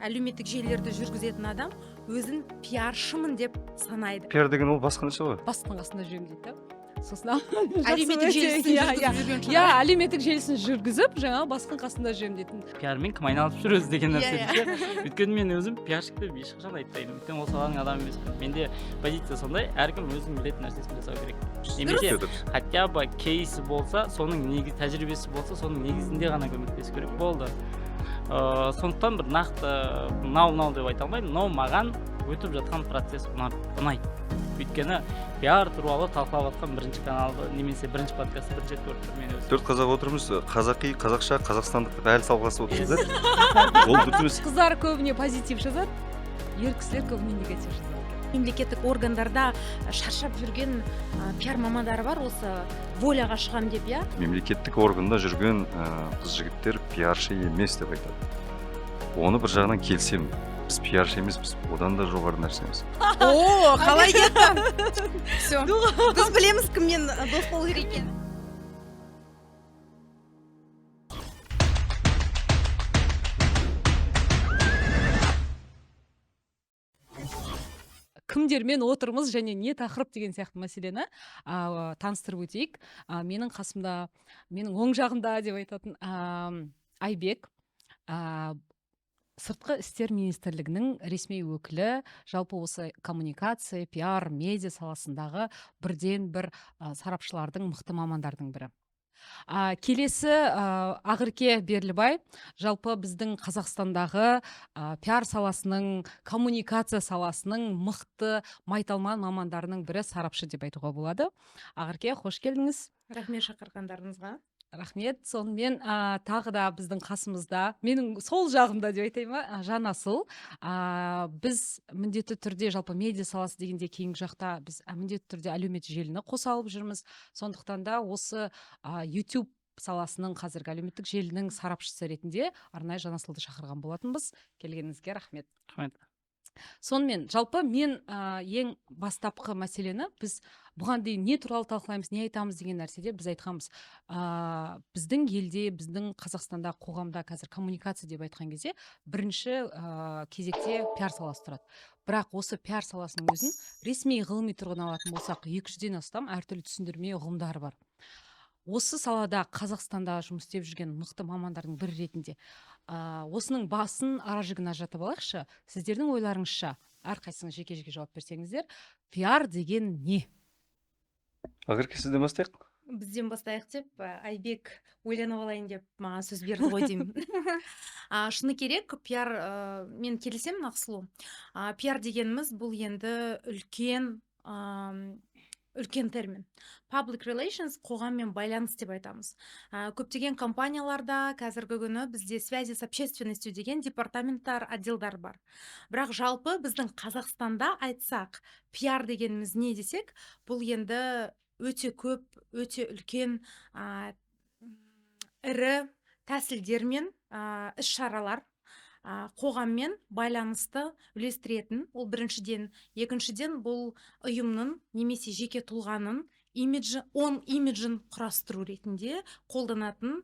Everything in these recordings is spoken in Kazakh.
Әлеуметтік желілерді жүргізетін адам өзін пиаршымын деп санайды. Пиар деген ол басқа нәрсе ғой. Бастықтың қасында жүремін дейді да, сосын Әлеуметтік желісін иә. жүргізіп жүрген Иә, әлеуметтік желісін жүргізіп, жаңағы бастықтың қасында жүремін дейтін. Пиармен кім айналысып жүр өзі деген нәрсе Иә. ше. Өйткені мен өзім пиарщик деп ешқашан айтпаймын, өйткені ол саланың адамы емеспін. Менде позиция сондай: әркім өзінің білетін нәрсесін жасау керек немесе Дұрыс. хотя бы кейсі болса, соның негіз тәжірибесі болса, соның негізінде ғана көмектесу керек болды. Сондықтан бір нақты мынау мынау деп айта алмаймын, но маған өтіп жатқан процесс ұнайды, өйткені пиар туралы талқылап жатқан бірінші каналды немесе бірінші подкастты бірінші рет көріп тұрмын мен өзім. Төрт қазақ отырмыз, қазақи, қазақша, қазақстандық деп әлі салғыласып отырмыз да, ол дұрыс емес. Қыздар көбіне позитив жазады, ер кісілер көбіне негатив жазады екен. Мемлекеттік органдарда шаршап жүрген пиар мамандары бар, осы воляға шығамын деп, иә. Мемлекеттік органда жүрген қыз жігіттер пиаршы емес деп айтады. Оны бір жағынан келісемін, біз пиаршы емеспіз, одан да жоғары нәрсеміз. О, қалай кетті! Все, біз білеміз, кіммен дос болу керек екенін. Кімдермен отырмыз және не тақырып деген сияқты мәселені таныстырып өтейік. Менің қасымда, менің оң жағымда деп айтатын, Айбек, Сыртқы істер министрлігінің ресми өкілі, жалпы осы коммуникация, пиар, медиа саласындағы бірден бір сарапшылардың, мықты мамандардың бірі. Келесі Ақерке Берлібай, жалпы біздің Қазақстандағы пиар саласының, коммуникация саласының мықты майталман мамандарының бірі, сарапшы деп айтуға болады. Ақерке, қош келдіңіз. Рахмет шақырғандарыңызға. Рахмет. Сонымен тағы да біздің қасымызда, менің сол жағымда деп айтайын ба, Жанасыл. Біз міндетті түрде жалпы медиа саласы дегенде кейінгі жақта біз міндетті түрде әлеуметтік желіні қоса алып жүрміз. Сондықтан да осы YouTube саласының, қазіргі әлеуметтік желінің сарапшысы ретінде арнайы Жанасылды шақырған болатынбыз. Келгеніңізге рахмет. Рахмет. Сонымен жалпы мен ең бастапқы мәселені, біз бұған дейін не туралы талқылаймыз, не айтамыз деген нәрседе біз айтқанбыз, біздің елде, біздің Қазақстанда, қоғамда қазір коммуникация деп айтқан кезде бірінші кезекте пиар саласы тұрады. Бірақ осы пиар саласының өзін ресми, ғылыми тұрғыдан алатын болсақ, 200-ден астам әртүрлі түсіндірме ұғымдары бар. Осы салада Қазақстанда жұмыс істеп жүрген мықты мамандардың бірі ретінде осының басын, ара жігін ажыратып алайықшы. Сіздердің ойларыңызша, әрқайсыңыз жеке жеке жауап берсеңіздер, пиар деген не? Ақерке, сізден бастайық. Бізден бастайық деп, Айбек ойланып алайын деп маған сөз берді ғой деймін. Шыны керек, пиар, мен келісемін, Ақсұлу. Пиар дегеніміз бұл енді үлкен термин. Public relations, қоғаммен байланыс деп айтамыз. Көптеген компанияларда қазіргі күні бізде связи с общественностью деген департаменттар, отделдар бар. Бірақ жалпы біздің Қазақстанда айтсақ, пиар дегеніміз не десек, бұл енді өте көп, өте үлкен, ірі тәсілдер мен іс-шаралар, қоғаммен байланысты үлестіретін, ол біріншіден. Екіншіден, бұл ұйымның немесе жеке тұлғаның имиджі, оң имиджін құрастыру ретінде қолданатын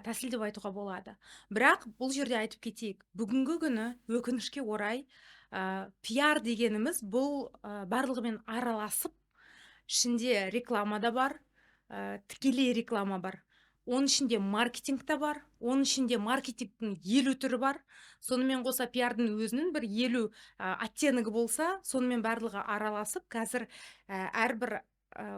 тәсіл деп айтуға болады. Бірақ бұл жерде айтып кетейік, бүгінгі күні өкінішке орай, пиар дегеніміз бұл барлығымен араласып, ішінде реклама да бар, тікелей реклама бар, оның ішінде маркетинг та бар, оның ішінде маркетингтің 50 түрі бар. Сонымен қоса пиардың өзінің бір 50 оттенегі болса, сонымен барлығы араласып, қазір әрбір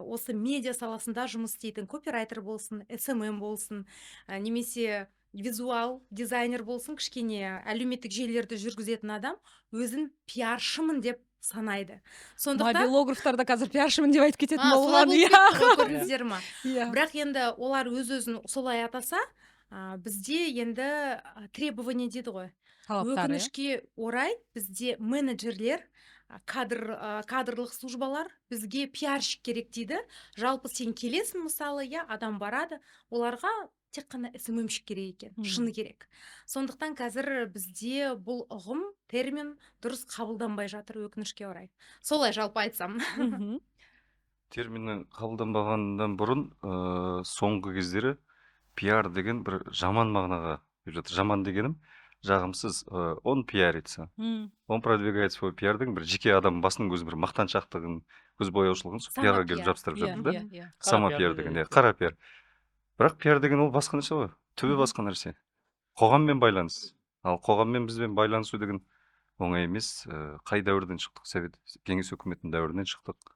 осы медиа саласында жұмыс істейтін копирайтер болсын, SMM болсын, немесе визуал дизайнер болсын, кішкене әлеуметтік желілерді жүргізетін адам өзін пиаршымын деп санайды. Сондықтан Мобилографтар да қазір пиаршымын деп айтып кететін солай болған. болып кетті ғой, көрдіңіздер ма? Иә. Бірақ енді олар өз өзін солай атаса, бізде енді требование дейді ғой. Талаптар, иә? Өкінішке орай, бізде менеджерлер, кадрлық службалар бізге пиарщик керек дейді. Жалпы сен келесің, мысалы, иә, адам барады, оларға тек қана СММщик керек екен, шыны керек. Сондықтан қазір бізде бұл ұғым, термин дұрыс қабылданбай жатыр, өкінішке орай. Солай жалпы айтсам. Терминнің қабылданбағаннан бұрын, соңғы кездері пиар деген бір жаман мағынаға келіп жатыр. Жаман дегенім, Жағымсыз, он пиарится, он продвигает свой пиардың бір жеке адам басының өзі бір мақтаншақтығын, көзбояушылығын сол пиарға келіп Самопиар. Жабыстырып жатыр да. иә иә Қара Самопиар пиар деген, деген. Иә, қара пиар. Бірақ пиар деген ол басқа нәрсе ғой, түбі басқа нәрсе, қоғаммен байланыс. Ал қоғаммен, бізбен байланысу деген оңай емес. Қай дәуірден шықтық? Совет, кеңес өкіметінің дәуірінен шықтық.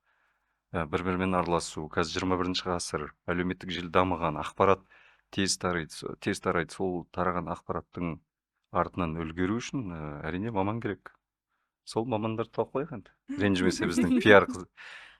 Бір бірімен араласу, қазір 21-ғасыр, әлеуметтік желі дамыған, ақпарат тез тарайды, тез тарайды. Сол тараған ақпараттың артынан үлгеру үшін, әрине, маман керек. Сол мамандарды талқылайық енді, ренжімесе біздің пиар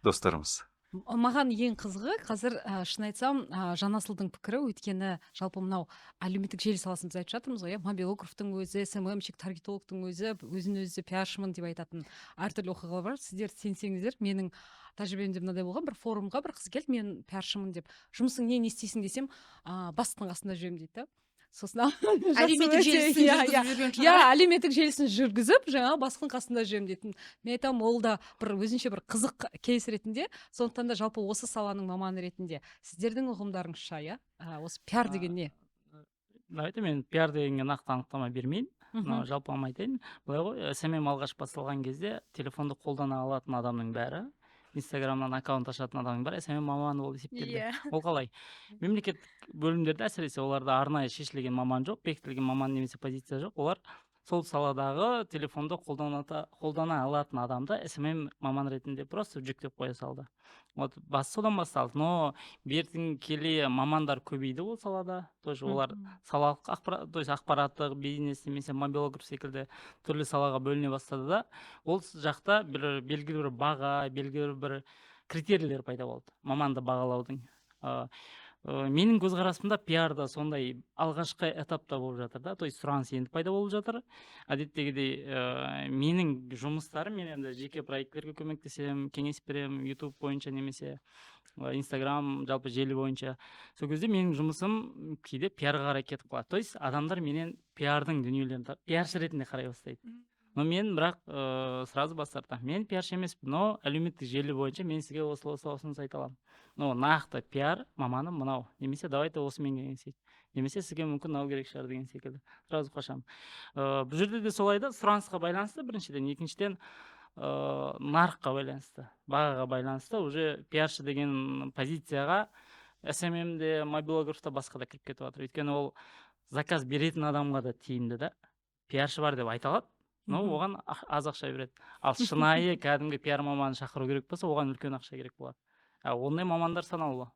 достарымыз. Маған ең қызығы қазір, шын айтсам, Жанасылдың пікірі, өйткені жалпы мынау әлеуметтік желі саласын біз айтып жатырмыз ғой, иә, мобилографтың өзі, СММщик, таргетологтың өзі өзін өзі пиаршымын деп айтатын әртүрлі оқиғалар бар. Сіздер сенсеңіздер, менің тәжірибемде мынадай болған: бір форумға бір қыз келді, мен пиаршымын деп. Жұмысың не, не істейсің десем, бастықтың қасында жүремін дейді да. Сосын Әлеуметтік желісін иә. жүргізіп жүрген Иә, шығар. әлеуметтік желісін жүргізіп, жаңағы бастықтың қасында жүремін дейтін. Мен айтамын, ол да бір өзінше бір қызық кейс ретінде. Сондықтан да жалпы осы саланың маманы ретінде сіздердің ұғымдарыңызша, иә, осы пиар деген не? Давайте мен пиар дегенге нақты анықтама бермейін, но жалпылама айтайын. Былай ғой, СММ алғаш басталған кезде телефонды қолдана алатын адамның бәрі, Инстаграмнан аккаунт ашатын адамның бәрі СММ маманы болып есептелді. Ол қалай? Мемлекеттік бөлімдерде, әсіресе, оларда арнайы шешілген маман жоқ, бекітілген маман немесе позиция жоқ. Олар сол саладағы телефонды қолдана алатын адамды СММ маман ретінде просто жүктеп қоя салды. Вот бас содан басталды. Но бертін келе мамандар көбейді ол салада тоже. Олар салалық ақпарат, то есть ақпараттық бизнес немесе мобилограф секілді түрлі салаға бөліне бастады да, ол жақта бір белгілі бір баға, белгілі бір критерийлер пайда болды маманды бағалаудың. Менің көзқарасымда, пиар да сондай алғашқы этапта болып жатыр да, то есть сұраныс енді пайда болып жатыр. Әдеттегідей, менің жұмыстарым, мен енді жеке проектілерге көмектесемін, кеңес беремін Ютуб бойынша немесе Инстаграм, жалпы желі бойынша. Сол кезде менің жұмысым кейде пиарға қарай кетіп қалады, то есть адамдар менен пиардың дүниелерін пиаршы ретінде қарай бастайды. Но мен бірақ сразу бас тартамын: мен пиаршы емеспін, но әлеуметтік желі бойынша мен сізге осылай, осылай ұсыныс айта аламын, но нақты пиар маманы мынау, немесе давайте осымен кеңесейік, немесе сізге мүмкін мынау керек шығар деген секілді сразу қашамын. Бұл жерде де солай да, сұранысқа байланысты біріншіден, екіншіден, нарыққа байланысты, бағаға байланысты уже пиаршы деген позицияға СММ де, мобилограф та, басқа да кіріп кетіп жатыр. Өйткені ол заказ беретін адамға да тиімді да, пиаршы бар деп айта алады, но оған аз ақша береді. Ал шынайы кәдімгі пиар маманын шақыру керек болса, оған үлкен ақша керек болады, а ондай мамандар санаулы.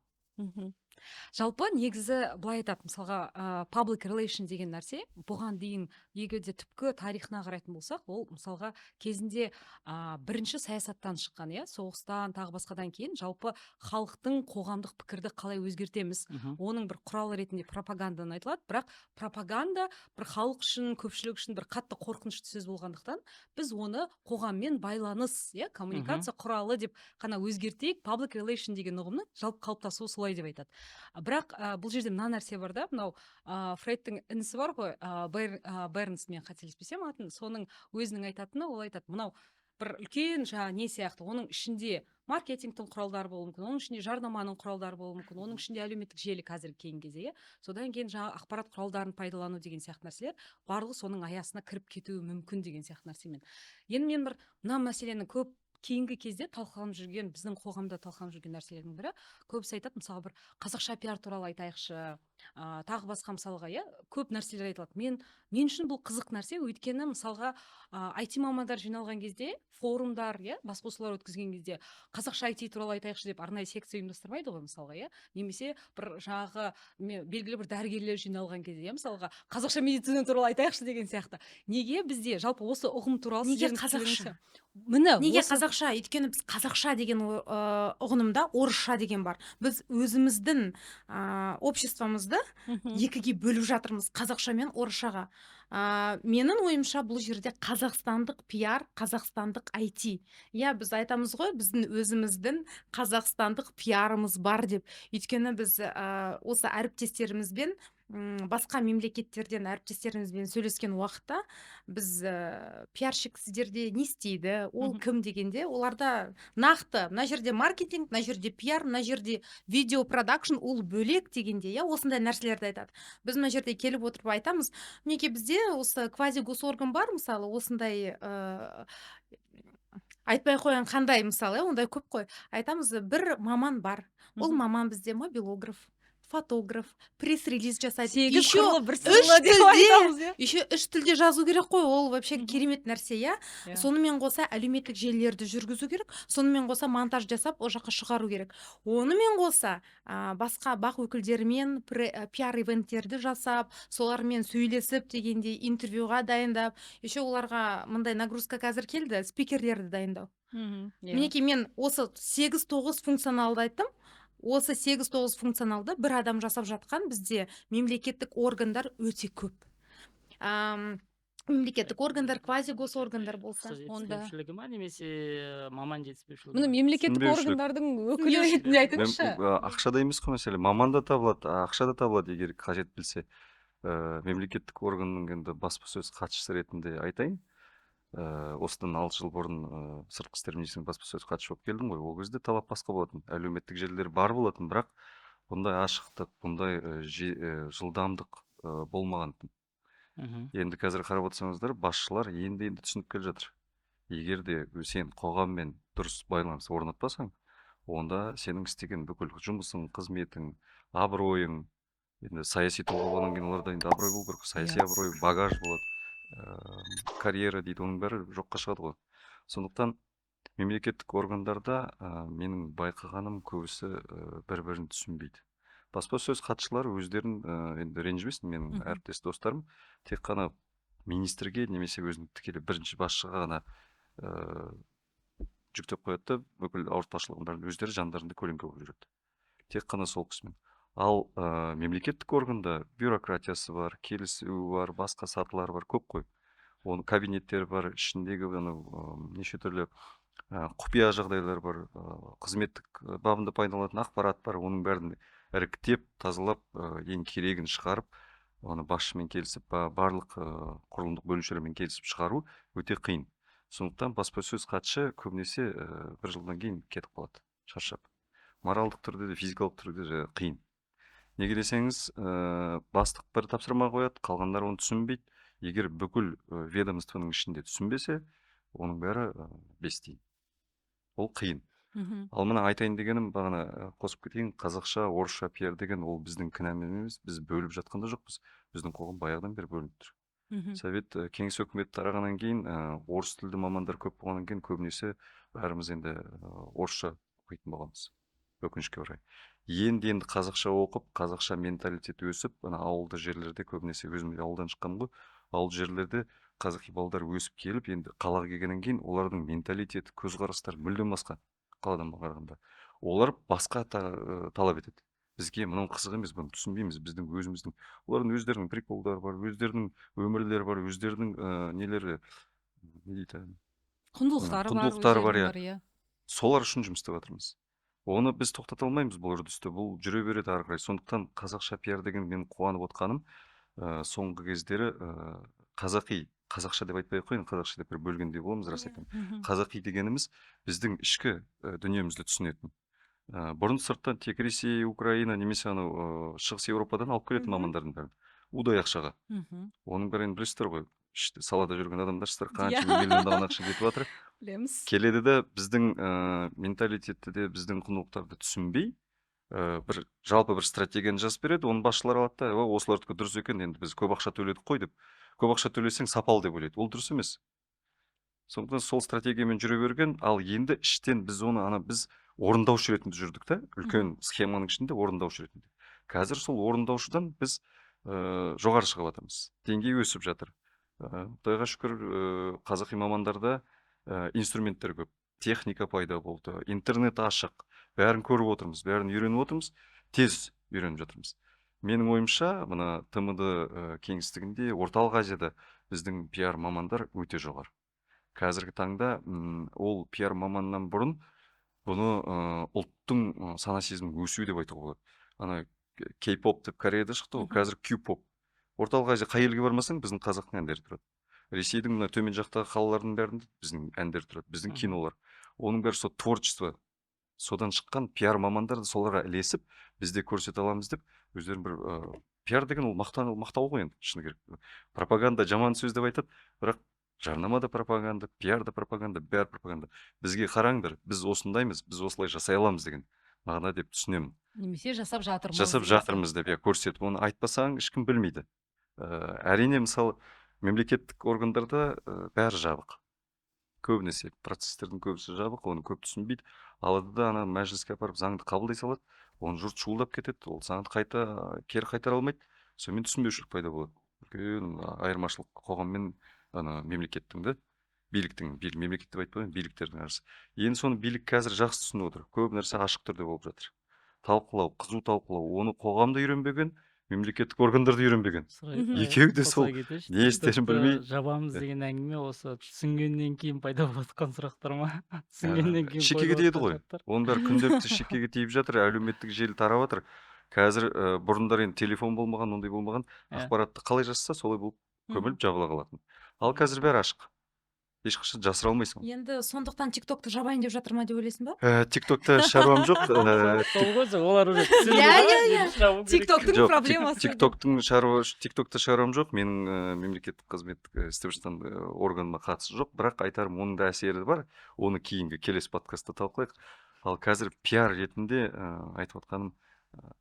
Жалпы негізі былай айтады, мысалға, public relation деген нәрсе бұған дейін, егер де түпкі тарихына қарайтын болсақ, ол мысалға кезінде бірінші саясаттан шыққан, иә, соғыстан тағы басқадан кейін жалпы халықтың қоғамдық пікірді қалай өзгертеміз, оның бір құралы ретінде пропаганданы айтылады. Бірақ пропаганда бір халық үшін, көпшілік үшін бір қатты қорқынышты сөз болғандықтан, біз оны қоғаммен байланыс, иә, коммуникация құралы деп қана өзгертейік. Public relation деген ұғымның жалпы қалыптасуы солай деп айтады. Бірақ бұл жерде мына нәрсе бар да, мынау Фрейдтің інісі бар ғой, Бернс, мен қателеспесем атын, соның өзінің айтатыны, ол айтады, мынау бір үлкен жаңағы не сияқты, оның ішінде маркетингтің құралдары болуы мүмкін, оның ішінде жарнаманың құралдары болуы мүмкін, оның ішінде әлеуметтік желі қазіргі кейінгі кезде, иә, содан кейін жаңағы ақпарат құралдарын пайдалану деген сияқты нәрселер, барлығы соның аясына кіріп кетуі мүмкін деген сияқты нәрсемен. Енді мен бір мына мәселені көп кейінгі кезде талқыланып жүрген, біздің қоғамда талқыланып жүрген нәрселердің бірі, көбісі айтады, мысалы, бір қазақша пиар туралы айтайықшы, тағы басқа, мысалға, иә, көп нәрселер айтылады. Мен үшін бұл қызық нәрсе, өйткені мысалға IT мамандар жиналған кезде, форумдар, иә, басқосулар өткізген кезде қазақша IT туралы айтайықшы деп арнайы секция ұйымдастырмайды ғой, мысалға, иә, немесе бір жаңағы белгілі бір дәрігерлер жиналған кезде, иә, мысалға, қазақша медицина туралы айтайықшы деген сияқты. Неге бізде жалпы осы ұғым туралы Неге сіздердің қазақша? пікіріңізше? Міне, Неге осы қазақша? Өйткені біз қазақша деген ұғынымда орысша деген бар. Біз өзіміздің обществомызды екіге бөліп жатырмыз, қазақша мен орысшаға. Менің ойымша, бұл жерде қазақстандық пиар, қазақстандық IT, иә, біз айтамыз ғой, біздің өзіміздің қазақстандық пиарымыз бар деп. Өйткені біз осы әріптестерімізбен Басқа мемлекеттерден әріптестерімізбен сөйлескен уақытта біз пиарщик сіздерде не істейді, ол кім дегенде, оларда нақты мына жерде маркетинг, мына жерде пиар, мына жерде видео продакшн, ол бөлек дегенде, иә, осындай нәрселерді айтады. Біз мына жерде келіп отырып айтамыз: мінекей, бізде осы квази госорган бар, мысалы, осындай, айтпай ақ қояйын қандай, мысалы, иә, ондай көп қой. Айтамыз, бір маман бар, ол маман бізде мобилограф, фотограф, пресс-релиз жасайды, Сегіз еще қырлы бір үш сырлы деп тілде айтамыз, иә. Еще үш тілде жазу керек қой, ол вообще керемет нәрсе, иә. Сонымен қоса әлеуметтік желілерді жүргізу керек, сонымен қоса монтаж жасап, ол жаққа шығару керек, онымен қоса басқа БАҚ өкілдерімен пиар ивенттерді жасап, солармен сөйлесіп дегендей, интервьюға дайындап, еще оларға мындай нагрузка қазір келді: спикерлерді дайындау. Иә. Мінекей, мен осы сегіз тоғыз функционалды айттым. Осы сегіз тоғыз функционалды бір адам жасап жатқан бізде мемлекеттік органдар өте көп. Мемлекеттік органдар, квази госоргандар болса. Ақша Онда. жетіспеушілігі ма немесе маман жетіспеушілігі Мұны ма? мемлекеттік Түсінбеушілік. органдардың өкілі ретінде айтыңызшы. Ақшада емес қой мәселе, маман да табылады, ақша да табылады, егер қажет білсе. Мемлекеттік органның енді баспасөз хатшысы ретінде айтайын. Осыдан 6 жыл бұрын сыртқы істер министрінің баспасөз хатшысы болып келдім ғой. Ол кезде талап басқа болатын, әлеуметтік желілер бар болатын, бірақ бұндай ашықтық, бұндай жылдамдық болмаған. Енді қазір қарап отырсаңыздар, басшылар енді енді түсініп келе жатыр: егер де сен қоғаммен дұрыс байланыс орнатпасаң, онда сенің істеген бүкіл жұмысың, қызметің, абыройың, енді саяси тұлға болғаннан кейін оларда енді абырой болу керек қой, саяси абырой, багаж болады, карьера дейді, оның бәрі жоққа шығады ғой. Сондықтан мемлекеттік органдарда менің байқағаным, көбісі бір бірін түсінбейді. Баспасөз хатшылары өздерін, енді ренжімесін менің әріптес достарым, тек қана министрге немесе өзінің тікелей бірінші басшыға ғана жүктеп қояды да, бүкіл ауыртпашылығын бәрін өздері жандарында көлеңке болып жүреді тек қана сол кісімен. Ал мемлекеттік органда бюрократиясы бар, келісуі бар, басқа сатылары бар, көп қой, оның кабинеттері бар, ішіндегі анау неше түрлі құпия жағдайлар бар, қызметтік бабында пайдаланатын ақпарат бар. Оның бәрін іріктеп, тазалап, ең керегін шығарып, оны басшымен келісіп, барлық құрылымдық бөлімшелермен келісіп шығару өте қиын. Сондықтан баспасөз хатшы көбінесе бір жылдан кейін кетіп қалады шаршап, моральдық түрде де, физикалық түрде де қиын. Неге десеңіз, бастық бір тапсырма қояды, қалғандар оны түсінбейді. Егер бүкіл ведомствоның ішінде түсінбесе, оның бәрі бес тиын, ол қиын. Ал мына айтайын дегенім, бағана қосып кетейін, қазақша орысша пиар деген ол біздің кінәміз емес, біз бөліп жатқан да жоқпыз, біздің қоғам баяғыдан бері бөлініп тұр. Совет, кеңес өкіметі тарағаннан кейін, орыс тілді мамандар көп болғаннан кейін, көбінесе бәріміз енді орысша оқитын болғанбыз, өкінішке орай. Енді енді қазақша оқып, қазақша менталитет өсіп, ана ауылды жерлерде көбінесе, өзім де ауылдан шыққанмын ғой, ауылды жерлерде қазақи балдар өсіп келіп, енді қалаға келгеннен кейін олардың менталитеті, көзқарастары мүлдем басқа қаладан қарағанда. Олар басқа талап етеді. Бізге мынау қызық емес, бұны түсінбейміз, біздің өзіміздің, олардың өздерінің приколдары бар, өздерінің өмірлері бар, өздерінің нелері, не дейді, Құндылықтары бар, құндылықтары бар, өздерінің иә. бар, иә. Солар үшін жұмыс істеп жатырмыз. Оны біз тоқтата алмаймыз, бұл үрдісті, бұл жүре береді ары қарай. Сондықтан қазақша пиар деген, мен қуанып отқаным, соңғы кездері қазақи, қазақша деп айтпай ақ қояйын, қазақша деп бір бөлгендей боламыз, рас айтамын. Қазақи дегеніміз біздің ішкі дүниемізді түсінетін. Бұрын сырттан тек Ресей, Украина немесе анау Шығыс Еуропадан алып келетін мамандардың бәрін удай ақшаға. Оның бәрін енді білесіздер ғой, іште салада жүрген адамдарсыздар, қанша миллиондаған ақша кетіп жатыр. Білеміз. Келеді де, біздің менталитетті де, біздің құндылықтарды түсінбей, бір жалпы бір стратегияны жазып береді. Оны басшылар алады да: «О, осылардікі дұрыс екен, енді біз көп ақша төледік қой», – деп. Көп ақша төлесең, сапалы деп ойлайды, ол дұрыс емес. Сондықтан сол стратегиямен жүре берген. Ал енді іштен біз оны, ана біз орындаушы ретінде жүрдік та, үлкен схеманың ішінде орындаушы ретінде. Қазір сол орындаушыдан біз жоғары шығып жатырмыз, деңгей өсіп жатыр. Құдайға шүкір, қазақи мамандарда инструменттер көп, техника пайда болды, интернет ашық, бәрін көріп отырмыз, бәрін үйреніп отырмыз, тез үйреніп жатырмыз. Менің ойымша, мына ТМД кеңістігінде, Орталық Азияда біздің пиар мамандар өте жоғары қазіргі таңда. Ол пиар маманнан бұрын бұны ұлттың сана сезімінің өсуі деп айтуға болады. Ана Кей-поп деп Кореяда шықты ғой, қазір Q-поп. Орталық Азия қай елге бармасаң, біздің қазақтың әндері тұрады. Ресейдің мына төмен жақтағы қалалардың бәрінде біздің әндер тұрады, біздің кинолар. Оның бәрі сол творчество. Содан шыққан пиар мамандар да соларға ілесіп, біз де көрсете аламыз деп өздерін бір пиар деген ол мақтану, мақтау ғой енді, шыны керек. Пропаганда жаман сөз деп айтады, бірақ жарнама да пропаганда, пиар да пропаганда, бәрі пропаганда. Бізге қараңдар, біз осындаймыз, біз осылай жасай аламыз деген мағына деп түсінемін. Немесе жасап жатырмыз. Жасап жатырмыз деп, иә, көрсетіп, оны айтпасаң ешкім білмейді. Әрине, мысалы, мемлекеттік органдарда бәрі жабық. Көбінесе процесстердің көбісі жабық, оны көп түсінбейді. Алады да ана мәжіліске апарып заңды қабылдай салады, оны жұрт шуылдап кетеді, ол заңды қайта кері қайтара алмайды. Сонымен түсінбеушілік пайда болады. Үлкен айырмашылық қоғам мен ана мемлекеттің де, биліктің, мемлекет деп айтпаймын, биліктердің арасы. Енді соны билік қазір жақсы түсініп отыр. Көп нәрсе ашық түрде болып жатыр. Талқылау, қызу талқылау, оны қоғам да үйренбеген, мемлекеттік органдар да үйренбеген. Екеуі де сол не істерін білмей жабамыз деген әңгіме осы түсінгеннен кейін пайда болып жатқан сұрақтар ма? Түсінгеннен кейін шекеге тиеді ғой. Оның бәрі күнделікті шекеге тиіп жатыр, әлеуметтік желі тарап жатыр. Қазір бұрындары енді телефон болмаған, ондай болмаған, ақпаратты қалай жазса солай болып көміліп жабыла қалатын. Ал қазір бәрі ашық. Ешқашан жасыра алмайсың. Енді сондықтан ТикТокты жабайын деп жатыр ма деп ойлайсың ба? ТикТокта шаруам жоқ. Сол ғой, олар уже Иә, иә, иә. ТикТоктың проблемасы. ТикТоктың шаруа, ТикТокта шаруам жоқ. Менің мемлекеттік қызмет істеп жатқан органыма қатысы жоқ. Бірақ айтарым, оның да әсері бар. Оны кейінгі келесі подкастта талқылайық. Ал қазір пиар ретінде айтып отқаным,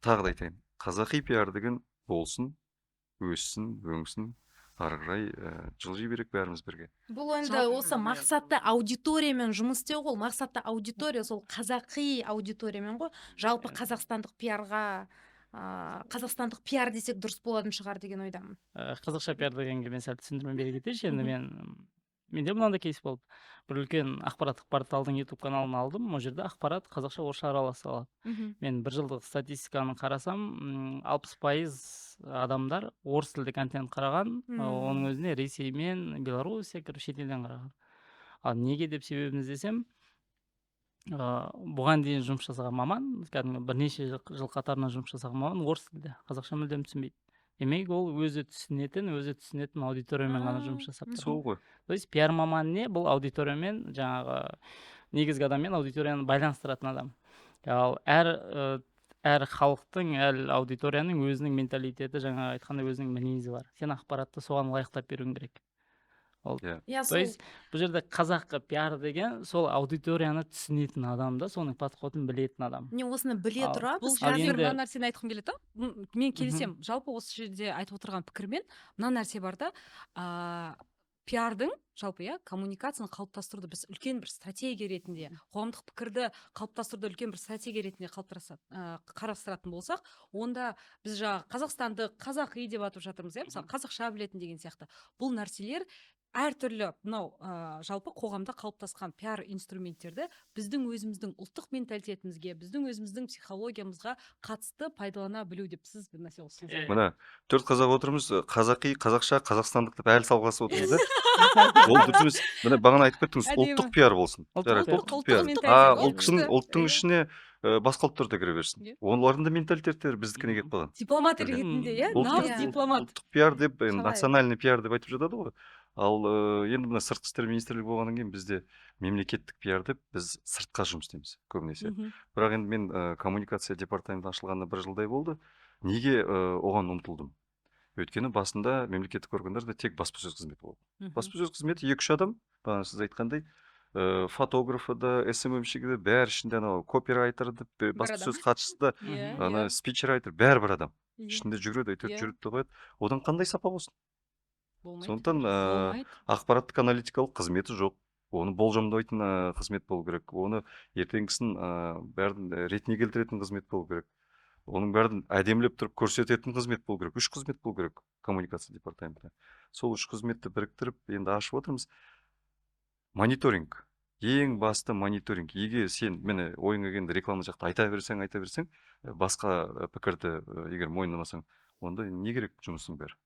тағы да айтайын. Қазақи пиар деген болсын, өссін, өңсін, ары қарай жылжи берейік бәріміз бірге. Бұл енді осы мақсатты аудиториямен жұмыс істеу ғой. Мақсатты аудитория сол қазақи аудиториямен ғой. Жалпы қазақстандық пиарға, қазақстандық пиар десек дұрыс болатын шығар деген ойдамын. Қазақша пиар дегенге мен сәл түсіндірме бере кетейінші. Енді менде мынандай кейс болды. Бір үлкен ақпараттық порталдың YouTube каналын алдым. Ол жерде ақпарат қазақша орысша араласа алады. Мен бір жылдық статистиканы қарасам, 60% адамдар орыс тілді контент қараған, оның өзіне Ресей мен Белоруссия кіріп шетелден қараған. Ал неге деп себебін іздесем, бұған дейін жұмыс жасаған маман, кәдімгі бірнеше жыл қатарынан жұмыс жасаған маман орыс тілді, қазақша мүлдем түсінбейді. Демек, ол өзі түсінетін аудиториямен ғана жұмыс жасап тұр. Сол ғой. То есть пиар маман не? Бұл аудиториямен, жаңағы негізгі адаммен аудиторияны байланыстыратын адам. Ал әр халықтың, әр аудиторияның өзінің менталитеті, жаңа айтқандай, өзінің мінезі бар. Сен ақпаратты соған лайықтап беруің керек. Ол Иә, то сол есть бұл жерде қазақы пиар деген сол аудиторияны түсінетін адам да, соның подходын білетін адам. Міне, осыны біле тұра Бұл біз Ал жерде қазір мына нәрсені айтқым келеді да. Мен келісемін жалпы осы жерде айтып отырған пікірмен. Мына нәрсе бар да, пиардың жалпы, иә, коммуникацияны қалыптастыруды біз үлкен бір стратегия ретінде, қоғамдық пікірді қалыптастыруды үлкен бір стратегия ретінде қарастыратын болсақ, онда біз жаңағы қазақстандық, қазақи деп атып жатырмыз, иә, мысалы, қазақша білетін деген сияқты. Бұл нәрселер әртүрлі мынау жалпы қоғамда қалыптасқан пиар инструменттерді біздің өзіміздің ұлттық менталитетімізге, біздің өзіміздің психологиямызға қатысты пайдалана білу деп сіз бір нәрсе қоссаңыз. Міне, төрт қазақ отырмыз, қазақи, қазақша, қазақстандық деп әлі салғыласып отырмыз да. Ол дұрыс емес. Міне, бағана айтып кеттіңіз, Әдемі. ұлттық пиар болсын. Ұлттық Жарайды, пиар. ұлттық пиар. Ұлттық А менталитет, ұлттың күшті. ұлттың ішіне басқа ұлттар да кіре берсін. Олардың да менталитеттері біздікіне келіп қалған. Дипломат Бірден. ретінде, иә, Ұлттық, нағыз дипломат. ұлттық пиар деп, енді Қалай? национальный пиар деп айтып жатады ғой. Ал енді мына сыртқы істер министрлігі болғаннан кейін бізде мемлекеттік пиар деп біз сыртқа жұмыс істейміз көбінесе. Бірақ енді мен коммуникация департаменті ашылғанына бір жылдай болды. Неге оған ұмтылдым? Өйткені басында мемлекеттік органдарда тек баспасөз қызметі болды. Баспасөз қызметі екі үш адам, бағана сіз айтқандай, фотографы да, СММщигі де, бәрі ішінде, анау копирайтер да, Бір адам. баспасөз хатшысы да, ана спичрайтер, бәрі бір адам. Ішінде жүгіреді, әйтеуір Иә. жүріп те қояды. Одан қандай сапа болсын? Болмайды. Сондықтан Болмайды. ақпараттық аналитикалық қызметі жоқ. Оны болжамдайтын қызмет болу керек. Оны ертеңгісін бәрін ретіне келтіретін қызмет болу керек. Оның бәрін әдемілеп тұрып көрсететін қызмет болу керек. Үш қызмет болу керек коммуникация департаментінде. Сол үш қызметті біріктіріп енді ашып отырмыз. Мониторинг. Ең басты мониторинг. Егер сен міне ойыңа келгенде реклама жақта айта берсең, айта берсең, басқа пікірді егер мойындамасаң, онда не керек жұмыстың бәрі?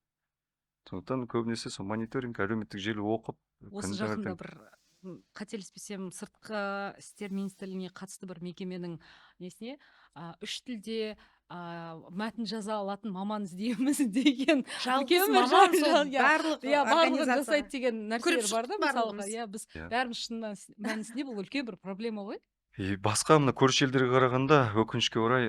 Сондықтан көбінесе сол мониторинг, әлеуметтік желі оқып, Осы күн жақында таңертең бір қателеспесем, сыртқы істер министрлігіне қатысты бір мекеменің несіне үш тілде мәтін жаза алатын маман іздейміз деген Жалғыз үлкен бір маман сол иә, барлық иә, барлығын организацияға. жасайды деген Көріп нәрселер бар да, шықтық мысалға, барлығымыз. иә, біз Иә. бәріміз шын мәнісінде бұл үлкен бір проблема ғой. И басқа мына көрші елдерге қарағанда, өкінішке орай,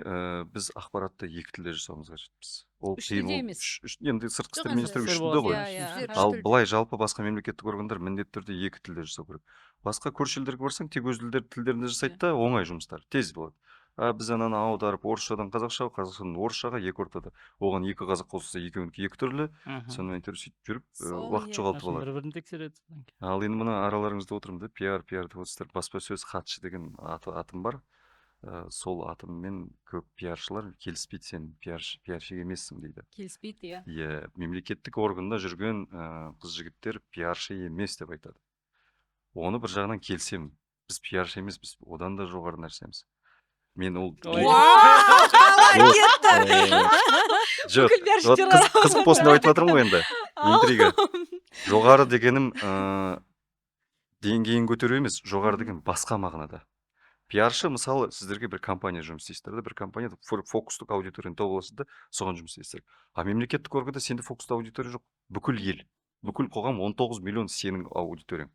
біз ақпаратты екі тілде жасауымыз қажетпіз. Ол Үш қиын, тілде ол емес. Енді сыртқы Жоқ, істер енді министрлігі үш Сіздер тілде ғой. Иә, иә, Сіздер аха. Ал тілде. Былай жалпы басқа мемлекеттік органдар міндетті түрде екі тілде жасау керек. Басқа көрші елдерге барсаң, тек өз тілдерінде жасайды да, оңай жұмыстар, тез болады. А біз ананы аударып, орысшадан қазақшаға, қазақшадан орысшаға, екі ортада. Оған екі қазақ қосылса, екеуінікі екі түрлі. Сонымен әйтеуір сөйтіп жүріп, Сол, уақыт иә. жоғалтып алады. Бір бірін тексереді содан кейін. Ал енді мына араларыңызда отырмын да, пиар, пиар деп отырсыздар. Баспасөз хатшы деген атым бар. Сол атыммен көп пиаршылар келіспейді, сен пиарщик емессің дейді. Келіспейді, иә. Иә, мемлекеттік органда жүрген қыз жігіттер пиаршы емес деп айтады. Оны бір жағынан келісемін. Біз пиаршы емеспіз, одан да жоғары нәрсеміз. Мен ол Ой. Вау, қалай Жоқ, кетті? Жоқ, Бүкіл вот пиарщиктер қызық болсын деп айтып жатырмын ғой енді. Интрига. Жоғары дегенім деңгейін көтеру емес, жоғары деген басқа мағынада. Пиаршы, мысалы, сіздерге бір компания жұмыс істейсіздер да, бір компанияда фокустық аудиторияны тауып аласыз да, соған жұмыс істейсіздер. А мемлекеттік органда сенде фокусты аудитория жоқ. Бүкіл ел, бүкіл қоғам, 19 миллион сенің аудиторияң.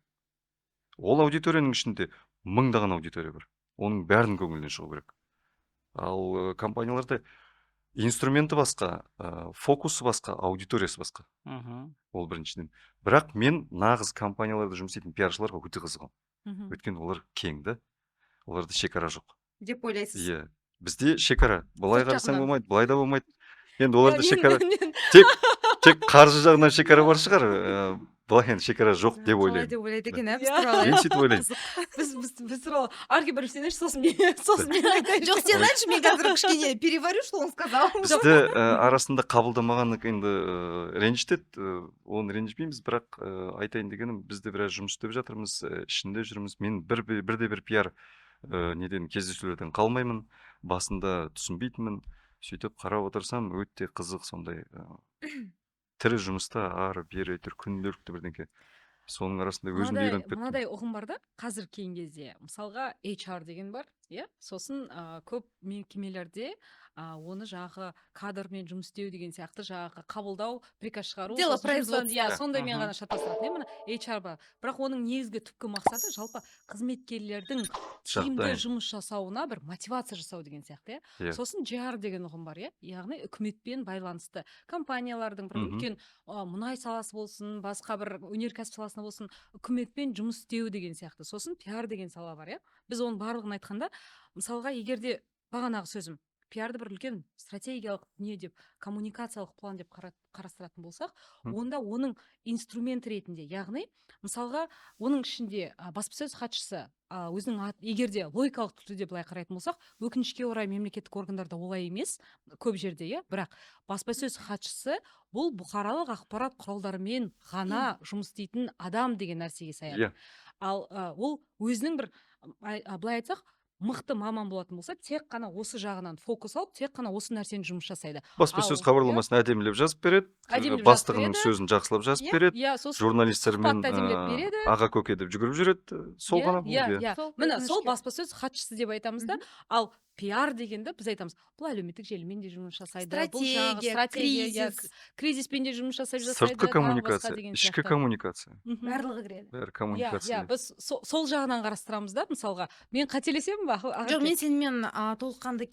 Ол аудиторияның ішінде мыңдаған аудитория бар. Оның бәрінің көңілінен шығу керек. Ал компанияларда инструменті басқа, фокусы басқа, аудиториясы басқа. Ол біріншіден. Бірақ мен нағыз компанияларда жұмыс істейтін пиаршыларға өте қызығамын. Өйткені олар кең да, оларда шекара жоқ. Деп ойлайсыз. Иә. Бізде шекара. Былай Сырт қарасаң жағынан. болмайды, былай да болмайды. Енді оларда Иә, шекара тек қаржы жағынан шекара бар шығар. Былай енді шекара жоқ деп Қалай ойлаймын. деп ойлайды екен, ә, біз Иә. туралы? Мен сөйтіп ойлаймын. Қызық. Біз туралы Арки бірінші сен айтшы, сосын мен айтайын. Жоқ, сен айтшы, мен қазір кішкене переварю, что он сказал. Бізді арасында қабылдамаған енді ренжітеді, оны ренжімейміз, бірақ айтайын дегенім, біз де біраз жұмыс істеп жатырмыз, ішінде жүрміз. Мен бірде бір пиар неден, кездесулерден қалмаймын. Басында түсінбейтінмін. Сөйтіп қарап отырсам, өте қызық сондай тірі жұмыста ары бері әйтеуір күнделікті бірдеңке. Соның арасында өзім де үйреніп кеттім. Мынадай ұғым бар да қазір кейінгі кезде, мысалға, HR деген бар, иә, сосын көп мекемелерде оны жаңағы кадрмен жұмыс істеу деген сияқты, жаңағы қабылдау, приказ шығару, Дело сосын жұмыстан- производства. Иә, сондаймен Мгм. ғана шатастыратын, иә, мына HR бар, бірақ оның негізгі түпкі мақсаты жалпы қызметкерлердің тиімді Жағдайын. жұмыс жасауына бір мотивация жасау деген сияқты, иә. Иә. Сосын GR деген ұғым бар, иә, яғни үкіметпен байланысты компаниялардың бір үлкен мұнай саласы болсын, басқа бір өнеркәсіп саласында болсын, үкіметпен жұмыс істеу деген сияқты. Сосын пиар деген сала бар, иә. Біз оның барлығын айтқанда, мысалға, егер де бағанағы сөзім, пиарды бір үлкен стратегиялық дүние деп, коммуникациялық план деп қарастыратын болсақ, онда оның инструмент ретінде, яғни мысалға, оның ішінде баспасөз хатшысы өзінің егер де логикалық түрде былай қарайтын болсақ, өкінішке орай, мемлекеттік органдарда олай емес көп жерде, иә, бірақ баспасөз хатшысы бұл бұқаралық ақпарат құралдарымен ғана жұмыс істейтін адам деген нәрсеге саяды. Ал ол өзінің бір былай айтсақ, мықты маман болатын болса, тек қана осы жағынан фокус алып, тек қана осы нәрсені жұмыс жасайды. Баспасөз Ал, хабарламасын әдемілеп жазып береді, Әдемілеп жазып бастығының береді. сөзін жақсылап жазып береді, Иә, сосын журналистермен сұхбатты әдемілеп береді. Аға көке деп жүгіріп жүреді, сол Иә, ғана болды, иә иә. иә Сол, Міне, сол өкінішке. баспасөз хатшысы деп айтамыз да. Ал пиар дегенді біз айтамыз, бұл әлеуметтік желімен де жұмыс жасайды, бұл жаңағы Стратегия, стратегия, иә, кризис. Кризиспен де жұмыс жасап жасайды, Сыртқы тағы басқа коммуникация, деген ішкі сияқты. коммуникация. Барлығы кіреді. Бәрі Иә, коммуникация. иә, біз сол жағынан қарастырамыз да. Мысалға, мен қателесемін ба, Жоқ, Ақерке? мен сенімен толыққанды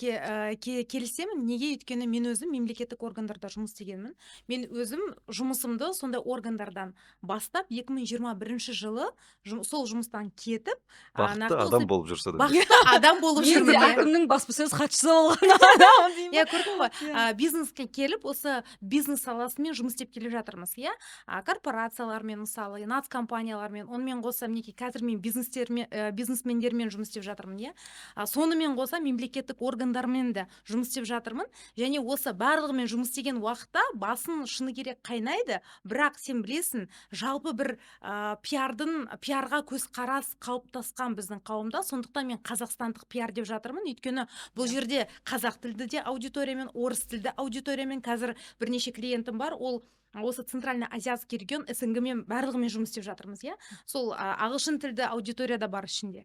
келісемін. Неге? Өйткені мен өзім мемлекеттік органдарда жұмыс істегенмін. Мен өзім жұмысымды сондай органдардан бастап, 2021 жылы сол жұмыстан кетіп, Бақытты нақты адам осы болып жүрсе де. Бақытты адам болып Мен де жүрмін, иә. әкімнің баспасөз хатшысы болған адам деймін. Иә, көрдің ғой. Иә. Бизнеске келіп, осы бизнес саласымен жұмыс істеп келе жатырмыз, иә, корпорациялармен, мысалы, нацкомпаниялармен. Онымен қоса, мінекей, қазір мен бизнесмендермен жұмыс істеп жатырмын, иә. Сонымен қоса мемлекеттік органдармен де жұмыс істеп жатырмын. Және осы барлығымен жұмыс істеген уақытта басын, шыны керек, қайнайды. Бірақ сен білесің, жалпы бір пиарға көзқарас қалыптасқан біздің қауымда. Сондықтан мен қазақстандық пиар деп жатырмын, өйткені бұл жерде қазақ тілді де аудиториямен, орыс тілді аудиториямен, қазір бірнеше клиентім бар, ол осы центрально азиатский регион, СНГ мен барлығымен жұмыс істеп жатырмыз, иә. Сол ағылшын тілді аудитория да бар ішінде.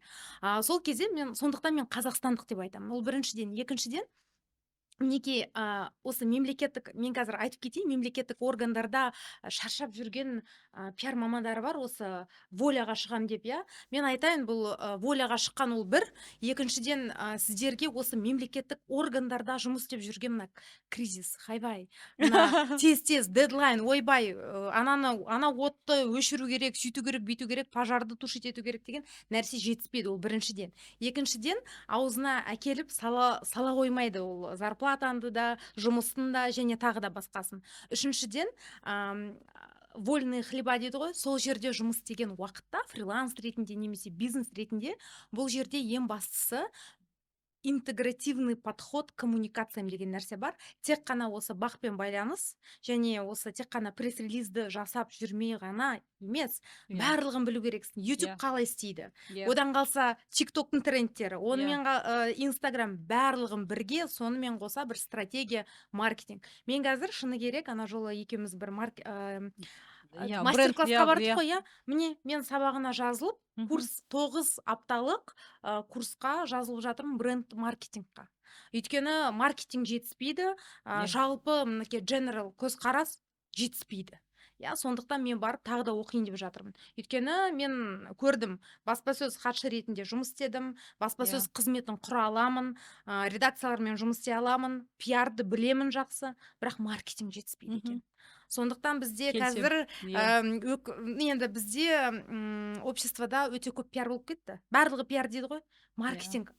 Сол кезде мен, сондықтан мен қазақстандық деп айтамын. Ол біріншіден. Екіншіден, Мінекей, осы мемлекеттік, мен қазір айтып кетейін, мемлекеттік органдарда шаршап жүрген пиар мамандары бар, осы воляға шығам деп, иә. Мен айтайын, бұл воляға шыққан ол бір. Екіншіден, сіздерге осы мемлекеттік органдарда жұмыс істеп жүрген мына кризис, хайбай, мына тез тез дедлайн, ойбай, ананы, ана отты өшіру керек, сөйту керек, бүйту керек, пожарды тушить ету керек деген нәрсе жетіспейді. Ол біріншіден. Екіншіден, аузына әкеліп сала қоймайды ол зарплатаңды да, жұмысын да және тағы да басқасын. Үшіншіден, вольные хлеба дейді ғой, сол жерде жұмыс істеген уақытта фриланс ретінде немесе бизнес ретінде бұл жерде ең бастысы интегративный подход к коммуникациям деген нәрсе бар. Тек қана осы БАҚпен байланыс және осы тек қана пресс-релизді жасап жүрмей ғана емес, барлығын білу керексің. YouTube қалай істейді, одан қалса TikTok-тың трендтері, онымен Инстаграм, барлығын бірге, сонымен қоса бір стратегия, маркетинг. Мен қазір, шыны керек, ана жолы екеуміз бір мастер бренд, классқа бардық қой, иә. Міне, мен сабағына жазылып, курс, 9 апталық курсқа жазылып жатырмын, бренд маркетингқа, өйткені маркетинг жетіспейді, жалпы мінекей general көзқарас жетіспейді, иә. Сондықтан мен барып тағы да оқиын деп жатырмын, өйткені мен көрдім, баспасөз хатшы ретінде жұмыс істедім, баспасөз қызметін құра аламын, редакциялармен жұмыс істей аламын, пиарды білемін жақсы, бірақ маркетинг жетіспейді екен. Сондықтан бізде Келісемін. қазір енді бізде обществода өте көп пиар болып кетті, барлығы пиар дейді ғой, маркетинг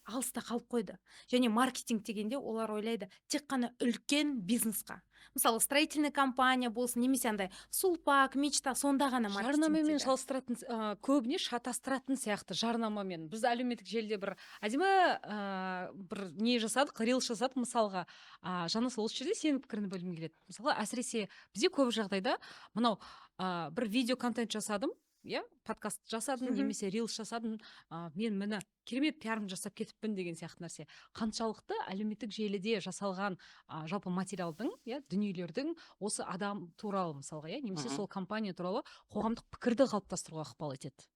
алыста қалып қойды. Және маркетинг дегенде олар ойлайды тек қана үлкен бизнесқа, мысалы, строительный компания болсын немесе андай Сулпак, Мечта, сонда ғана маркетинг Жарнамамен дейді. шалыстыратын, көбіне шатастыратын сияқты жарнамамен. Біз әлеуметтік желіде бір әдемі бір не жасадық, рилс жасадық мысалға. Жанасыл, осы жерде сенің пікіріңді білгім келеді. Мысалға, әсіресе бізде көп жағдайда мынау бір видео контент жасадым, иә, подкаст жасадым немесе рилс жасадым, мен міне керемет пиарым жасап кетіппін деген сияқты нәрсе. Қаншалықты әлеуметтік желіде жасалған жалпы материалдың, иә, дүниелердің осы адам туралы мысалға, иә, немесе сол компания туралы қоғамдық пікірді қалыптастыруға ықпал етеді?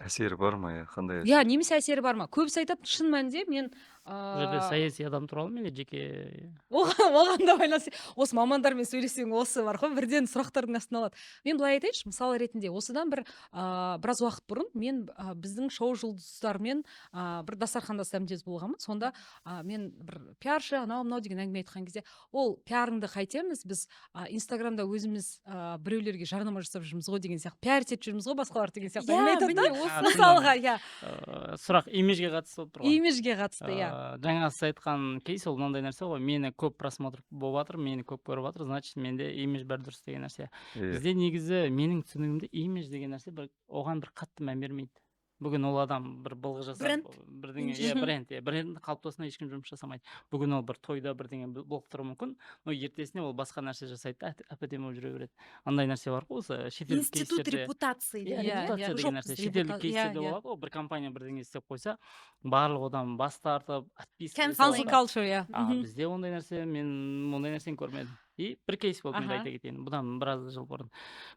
Әсері бар ма, иә, қандай? Иә, немесе әсері бар ма? Көбісі айтады, шын мәнінде мен Бұл жерде саяси адам туралы ма или жеке? Оған да байланысты. Осы мамандармен сөйлессең, осы бар ғой, бірден сұрақтардың астына алады. Мен былай айтайыншы, мысал ретінде, осыдан бір біраз уақыт бұрын мен біздің шоу жұлдыздарымен бір дастарханда дәмдес болғанмын. Сонда мен бір пиаршы, анау мынау деген әңгіме айтқан кезде, ол пиарыңды қайтеміз біз, инстаграмда өзіміз біреулерге жарнама жасап жүрміз ғой деген сияқты, пиарить етіп жүрміз ғой басқалар деген сияқты әңгіме айтады да. Міне, осы. Мысалға, иә. Сұрақ имиджге қатысты болып тұр ғой. Имиджге қатысты, иә. Жаңа сіз айтқан кейс, ол мынандай нәрсе ғой: мені көп просмотр болып жатыр, мені көп көріп жатыр, значит, менде имидж бәрі дұрыс деген нәрсе. Бізде негізі, менің түсінігімде, имидж деген нәрсе бір оған бір қатты мән бермейді. Бүгін ол адам бір былғы жасап Бренд. бірдеңе, иә, бренд, иә, брендтің қалыптасуына ешкім жұмыс жасамайды. Бүгін ол бір тойда бірдеңе былықтыруы мүмкін, но ертесіне ол басқа нәрсе жасайды да, әп әдемі болып жүре береді. Андай нәрсе бар ғой, осы шетелдік Институт кейстерде. репутации Иә, деген. Репутация Жоқ деген нәрсе бізде. Шетелдік кейстерде болады ғой, бір компания бірдеңе істеп қойса, барлығы одан бас тартып, отписка Cancel. Cancel culture, иә. А бізде ондай нәрсе, мен ондай нәрсені көрмедім. И бір кейс болды, мен де айта кетейін. Бұдан біраз жыл бұрын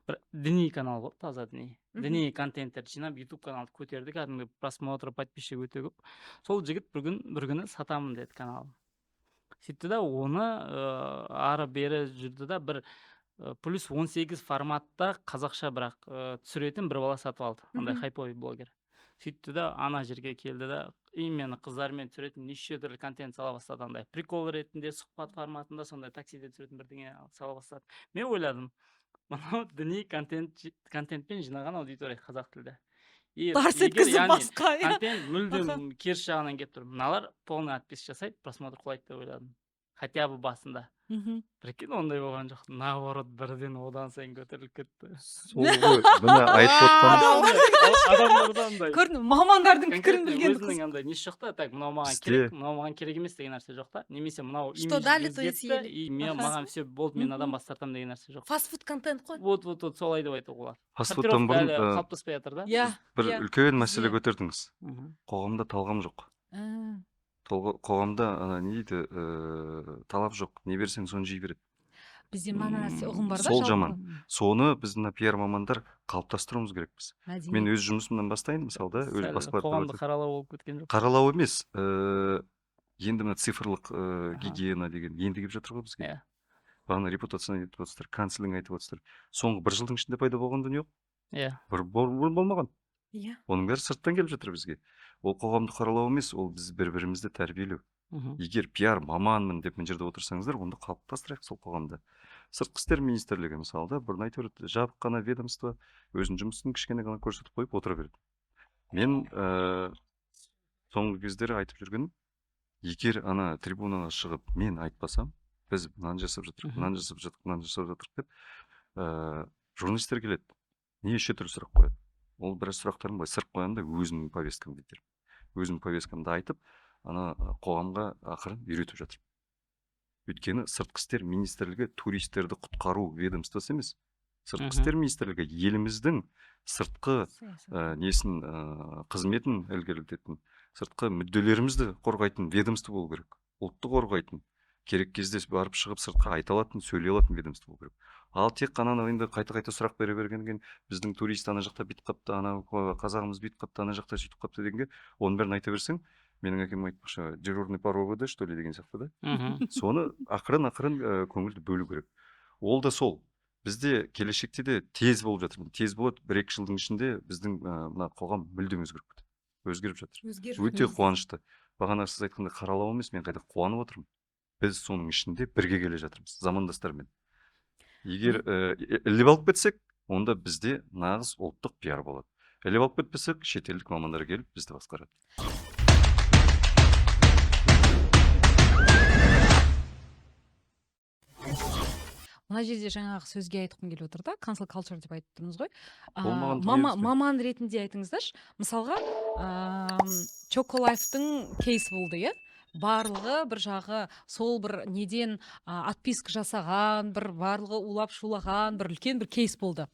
бір діни канал болды, таза діни. Діни контенттерді жинап, YouTube каналды көтерді, кәдімгі просмотр, подписчик өте көп. Сол жігіт бір күн, бір күні сатамын деді каналын. Сөйтті да, оны ары бері жүрді да, бір плюс 18 форматта қазақша, бірақ түсіретін бір бала сатып алды. Андай хайповый блогер. Сөйтті да, ана жерге келді да, именно қыздармен түсіретін неше түрлі контент сала бастады, андай прикол ретінде, сұхбат форматында, сондай таксиде түсіретін бірдеңе сала бастады. Мен ойладым, мынау діни контент, контентпен жинаған аудитория қазақ тілді. И Тарс егер, еткізіп яғни, басқа, иә. контент мүлдем теріс жағынан келіп тұр, мыналар полный отписка жасайды, просмотр құлайды деп ойладым хотя бы басында. Прикинь, ондай болған жоқ, наоборот, бірден одан сайын көтеріліп кетті. Сол ғой, міне, айтып отқан. Адамдарда андай Көрдің, мамандардың пікірін конкретно білген. Өзінің андай несі жоқ та, так, мынау маған Бізде- керек, мынау маған керек емес деген нәрсе жоқ та, немесе мынау Что имидж дали, то и өзгертті съели. и мен маған все болды, мен мынадан бас тартамын деген нәрсе жоқ. Фастфуд контент қой. Вот, вот, вот, солай деп айтуға болады. Фастфудтан Сортировка бұрын әлі қалыптаспай жатыр да. бір үлкен мәселе көтердіңіз. Қоғамда талғам жоқ. Қоғамда ана не дейді, талап жоқ, не берсең, соны жей береді. Бізде мына нәрсе ұғым бар да, Сол жалпы. жаман. Соны біз мына пиар мамандар қалыптастыруымыз керекпіз. Мәдениет. Мен өз жұмысымнан бастайын, мысалы, да, өз Сәл басқалар қоғамды қаралау болып кеткен жоқ. Қаралау емес, Енді мына цифрлық гигиена деген енді келіп жатыр ғой бізге. Иә. Бағана репутацияны айтып отырсыздар, cancelling айтып отырсыздар. Соңғы бір жылдың ішінде пайда болған дүние ғой. Иә. Бір бұрын болмаған. Иә. Оның бәрі сырттан келіп жатыр бізге. Ол қоғамды қаралау емес, ол біз бір бірімізді тәрбиелеу. Егер пиар маманмын деп мына жерде отырсаңыздар, онда қалыптастырайық сол қоғамды. Сыртқы істер министрлігі мысалы да, бұрын айтып береді, жабық қана ведомство, өзінің жұмысын кішкене ғана көрсетіп қойып отыра береді. Мен соңғы кездері айтып жүргенім, егер ана трибунаға шығып мен айтпасам, біз мынаны жасап жатырмық, мынаны жасап жатырмық, мынаны жасап жатырмық деп, журналистер келеді, неше түрлі сұрақ қояды. Ол біраз сұрақтарын былай сырып қоямын да, өзімнің повесткамды айтамын. Өзімнің повесткамды айтып, ана қоғамға ақырын үйретіп жатырмын. Өйткені сыртқы істер министрлігі туристерді құтқару ведомствосы емес. Сыртқы істер министрлігі еліміздің сыртқы несін, қызметін ілгерілтетін, сыртқы мүдделерімізді қорғайтын ведомство болу керек. Ұлтты қорғайтын, керек кезде барып шығып сыртқа айта алатын, сөйлей алатын ведомство болу керек. Ал тек қана анау енді қайта-қайта сұрақ бере бергеннен кейін біздің турист ана жақта бүйтіп қапты, анау қазағымыз бүйтіп қапты, ана жақта сөйтіп қапты дегенге, оның бәрін айта берсең, менің әкем айтпақшы, дежурный по РОВД, что ли деген сияқты да. Соны ақырын-ақырын көңілді бөлу керек. Ол да сол. Бізде келешекте де тез болып жатыр. Тез болады, бір-екі жылдың ішінде біздің мына қоғам мүлдем өзгеріп кетеді. Өзгеріп жатыр. Өзгеріп Өте жатыр. қуанышты. Бағана сіз айтқандай қаралау емес, мен қайта қуанып отырмын. Біз соның ішінде бірге келе жатырмыз, замандастармен. Егер іліп алып кетсек, онда бізде нағыз ұлттық пиар болады. Іліп алып кетпесек, шетелдік мамандар келіп бізді басқарады. Мына жерде жаңағы сөзге айтқым келіп отыр да, cancel culture деп айтып тұрмыз ғой. Болмаған дүние бізге. Маман ретінде айтыңыздаршы. Мысалға, Чоколайфтың кейс болды, иә? Барлығы бір жағы сол бір неден, отписка жасаған, бір барлығы улап шулаған, бір үлкен бір кейс болды.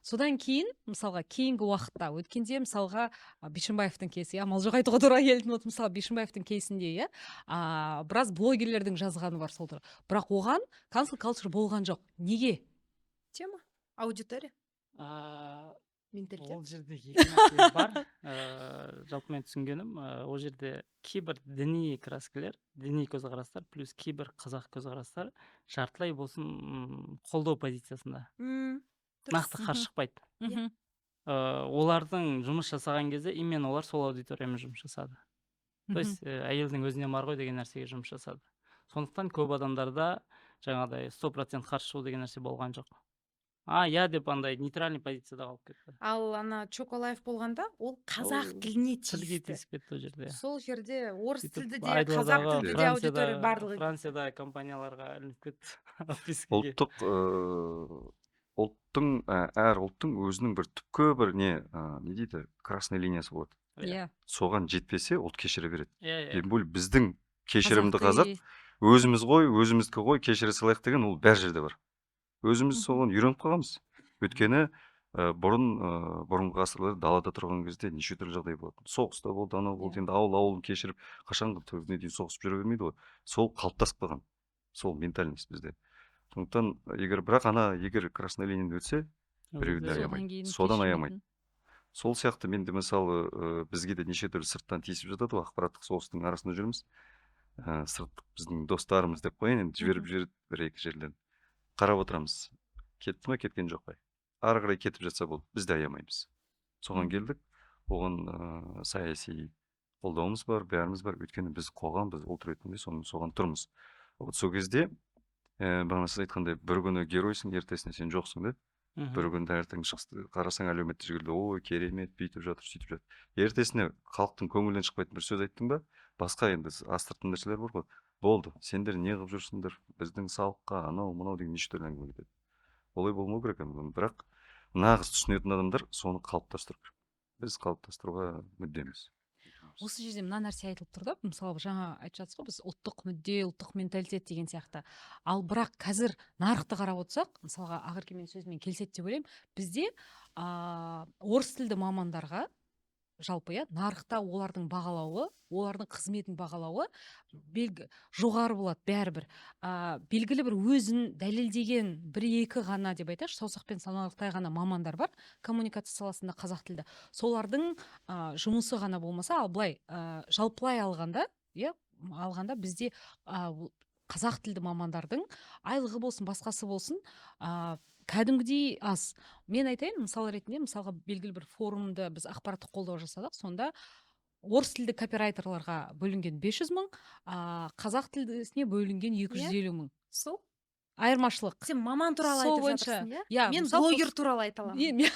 Содан кейін, мысалға, кейінгі уақытта, өткенде, мысалға, Бишімбаевтың кейсі, иә, амал жоқ айтуға тура келді, вот, мысалы, Бишімбаевтың кейсінде, иә, біраз блогерлердің жазғаны бар сол туралы. Бірақ оған cancel culture болған жоқ. Неге? Тема, аудитория, менталитет. Ол жерде екі нәрсе бар. Жалпы мен түсінгенім, ол жерде кейбір діни краскілер, діни көзқарастар, плюс кейбір қазақ көзқарастар жартылай болсын, қолдау позициясында. Нақты қарсы шықпайды. Олардың жұмыс жасаған кезде именно олар сол аудиториямен жұмыс жасады. То есть, әйелдің өзіне бар ғой деген нәрсеге жұмыс жасады. Сондықтан көп адамдарда жаңағыдай 100% қарсы шығу деген нәрсе болған жоқ. А, я деп андай нейтральный позицияда қалып кетті. Ал ана Чоколайф болғанда, ол қазақ Ол тіліне тілге тиісті. тиісіп кетті ол жерде. Сол жерде орыс Сөйтіп тілді де, қазақ айдаладағы тілді де аудитория барлығы. Францияда компанияларға ілініп кетті. Отпискаге. Ұлттық, ұлттың, әр ұлттың өзінің бір түпкі бір не дейді, красный линиясы болады. Соған жетпесе, ұлт кешіре береді. Иә, иә. Тем более біздің кешірімді Қазақ қазақ, өзіміз ғой, өзіміздікі ғой, кешіре салайық деген ол бәр жерде бар. Өзіміз соған үйреніп қалғанбыз. Өйткені, бұрынғы ғасырларда далада тұрған кезде неше түрлі жағдай болатын. Соғыс та болды, анау болды, енді ауыл ауылын кешіріп, қашанғы түбіне дейін соғысып жүре бермейді ғой. Сол қалыптасып қалған. Сол ментальность бізде. Сондықтан егер бірақ ана егер красный линияны өтсе, Ол біреуді жерде аямайды. Содан кейін Содан аямайды. кешірмейтін. Сол сияқты мен де мысалы, бізге де неше түрлі сырттан тиісіп жатады ғой, ақпараттық соғыстың арасында жүрміз. Сырт біздің достарымыз деп қояйын, енді жіберіп жібереді бір-екі жерлерден. Қарап отырамыз. Кетті ме, кеткен жоқ па? Ары қарай кетіп жатса болды, біз де аямаймыз. Соған келдік. Оған саяси қолдауымыз бар, бәріміз бар. Өйткені біз қоғам, біз ұлт ретінде соған тұрмыз. Вот сол кезде, бағана сіз айтқандай, бір күні геройсың, ертесіне сен жоқсың да. Бір күні таңертең шықсы, қарасаң әлеуметтік желіде, ой, керемет, бүйтіп жатыр, сөйтіп жатыр. Ертесіне халықтың көңілінен шықпайтын бір сөз айттың ба? Басқа енді астыртын нәрселер бар ғой. Болды, сендер не қылып жүрсіңдер, біздің салыққа, анау, мынау деген неше түрлі әңгіме кетеді. Олай болмау керек енді, бірақ нағыз түсінетін адамдар соны қалыптастыру керек. Біз қалыптастыруға мүддеміз. Осы жерде мына нәрсе айтылып тұр да, мысалы жаңа айтып жатсыз ғой, біз ұлттық мүдде, ұлттық менталитет деген сияқты. Ал бірақ қазір нарықты қарап отырсақ, мысалға Ақерке менің сөзіммен келіседі деп ойлаймын, бізде, орыс тілді мамандарға жалпы, иә, нарықта олардың бағалауы, олардың қызметін бағалауы жоғары болады бәрібір. Белгілі бір өзін дәлелдеген бір-екі ғана деп айтайықшы, саусақпен санарлықтай ғана мамандар бар коммуникация саласында қазақ тілді. Солардың, жұмысы ғана болмаса, ал былай, жалпылай алғанда, иә, алғанда бізде қазақ тілді мамандардың айлығы болсын, басқасы болсын, кәдімгідей аз. Мен айтайын, мысал ретінде, мысалға, белгілі бір форумда біз ақпараттық қолдау жасадық. Сонда орыс тілді копирайтерларға бөлінген 500 мың, қазақ тілдісіне бөлінген 250 мың. Сол Айырмашылық. Сен маман туралы Сол айтып бойынша, жатырсың, иә? Иә. Мен Мысалы, блогер туралы айта аламын.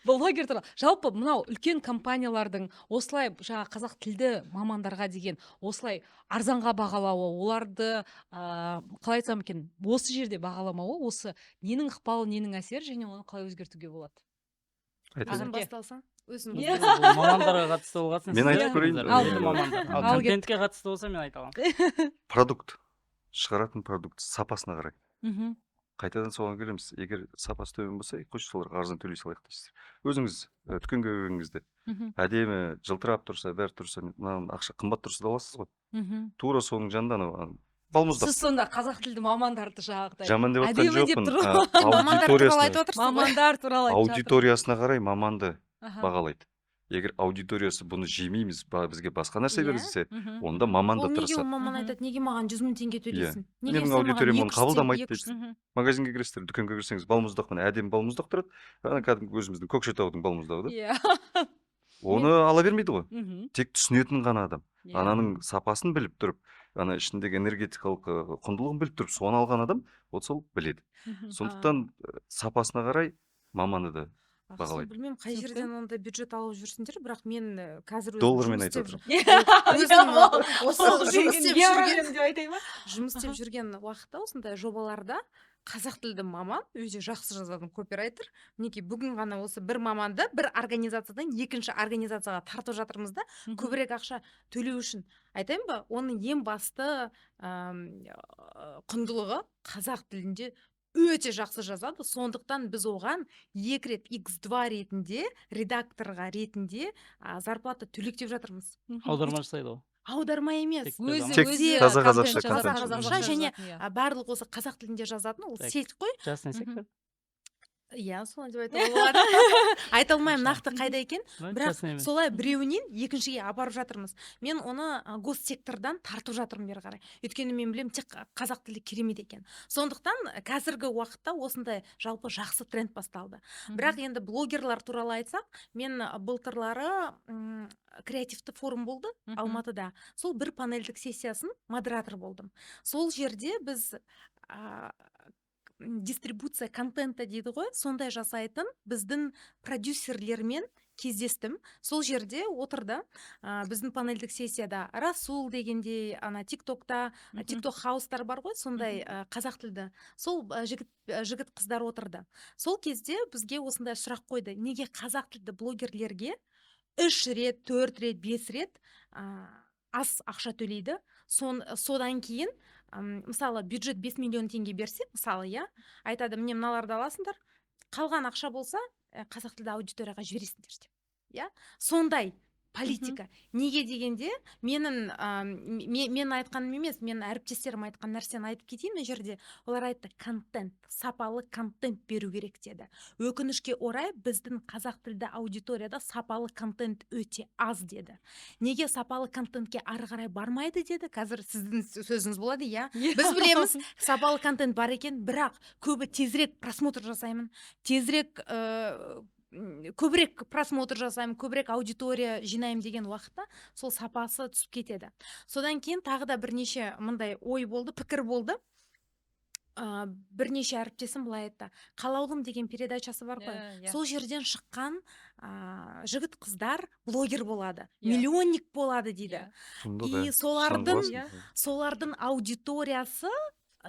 Блогер туралы. Жалпы, мынау үлкен компаниялардың осылай жаңа қазақ тілді мамандарға деген осылай арзанға бағалауы, оларды қалай айтсам екен, осы жерде бағаламауы, осы ненің ықпалы, ненің әсері және оны қалай өзгертуге болады? Айтайын. Өзің Ақерке. басталсаң, өзің Иә. басталсаң. Бұл мамандарға қатысты болған соң Мен сіздер айтып көрейін. айтыңыздар. Ал. Тілді мамандар. Ал Ал, кет. контентке қатысты болса, мен айта аламын. Продукт, шығаратын продукт сапасына қарай. Қайтадан соған келеміз. Егер сапасы төмен болса, ей, қойшы, соларға арзан төлей салайық дейсіздер. Өзіңіз дүкенге келген кезде әдемі жылтырап тұрса, бәрі тұрса, мынаның ақша қымбат тұрса да аласыз ғой. Тура соның жанында анау балмұздақ. Сіз сонда қазақ тілді мамандарды жаңағыдай Жаман деп жатқан әдемі деп жоқпын. тұр. Мамандар туралы Аудиториясына айтып отырсыз ғой. Мамандар туралы айтып жатыр. Аудиториясына қарай маманды бағалайды. Егер аудиториясы бұны жемейміз, бізге басқа нәрсе бер десе, онда маман Ол да неге, ол тырысады. маман айтады: неге маған 100 000 теңге төлейсің, неге Менің сен маған аудиториям оны 200 қабылдамайды 200 дейді. Магазинге кіресіздер, дүкенге кірсеңіз, балмұздақ, міне, әдемі балмұздақ тұрады. Ана кәдімгі өзіміздің Көкшетаудың балмұздағы да. Оны ала бермейді ғой. Тек түсінетін ғана адам. Ананың сапасын біліп тұрып, ана ішіндегі энергетикалық құндылығын біліп тұрып, соны алған адам, вот сол біледі. Сондықтан сапасына қарай маманы да Ақсу, бағалайды. Білмеймін, қай Түсінікті. жерден ондай бюджет алып жүрсіңдер, бірақ мен қазір өзім Доллармен жұмыс айтып істеп отырмын. Өзім осы Ол жұмыс деген істеп евромен жүрген деп айтайын ба? Жұмыс істеп жүрген уақытта осындай жобаларда қазақ тілді маман, өте жақсы жазатын копирайтер, мінекей, бүгін ғана осы бір маманды бір организациядан екінші организацияға тартып жатырмыз да, көбірек ақша төлеу үшін. Айтайын ба, оның ең басты құндылығы: қазақ тілінде өте жақсы жазады. Сондықтан біз оған екі рет x2 ретінде, редакторға ретінде зарплата төлектеп жатырмыз. Аударма жасайды ғой. Аударма емес. Тек Өзі Тек өзі таза контент қазақша жазады, контент. қазақша Және, жазатын, иә. барлық осы қазақ тілінде жазатын ол Так. сеть қой. Частный сектор. Иә, солай деп айтуға болады. Айта алмаймын нақты қайда екен, Ну, бірақ частный емес. солай біреуінен екіншіге апарып жатырмыз. Мен оны госсектордан тартып жатырмын бері қарай, өйткені мен білемін, тек қазақ тілі керемет екен. Сондықтан қазіргі уақытта осындай жалпы жақсы тренд басталды. Бірақ енді блогерлар туралы айтсақ, мен былтырлары креативті форум болды Алматыда, сол бір панельдік сессиясын модератор болдым. Сол жерде біз дистрибуция контента дейді ғой, сондай жасайтын біздің продюсерлермен кездестім. Сол жерде отырды біздің панельдік сессияда Расул дегендей, ана Тик Токта Тик Ток хаустар бар ғой, сондай қазақ тілді сол жігіт қыздар отырды. Сол кезде бізге осындай сұрақ қойды: неге қазақ тілді блогерлерге үш рет, төрт рет, бес рет аз ақша төлейді? Содан кейін мысалы, бюджет 5 миллион теңге берсе, мысалы, иә, айтады: міне, мыналарды аласыңдар, қалған ақша болса, қазақ тілді аудиторияға жібересіңдер деп. Иә, сондай политика. Неге дегенде, менің мен айтқаным емес, менің әріптестерім айтқан нәрсені айтып кетейін мына жерде. Олар айтты: контент, сапалы контент беру керек деді. Өкінішке орай, біздің қазақ тілді аудиторияда сапалы контент өте аз деді. Неге сапалы контентке ары қарай бармайды деді. Қазір сіздің сөзіңіз болады, иә. Біз білеміз, сапалы контент бар екен, бірақ көбі тезірек просмотр жасаймын, тезірек көбірек просмотр жасаймын, көбірек аудитория жинаймын деген уақытта сол сапасы түсіп кетеді. Содан кейін тағы да бірнеше мындай ой болды, пікір болды. Бірнеше әріптесім былай айтты: «Қалаулым» деген передачасы бар ғой, Иә, иә. сол жерден шыққан жігіт қыздар блогер болады, миллионник болады дейді. Сұмдық, И ә. солардың Шын. Солардың аудиториясы,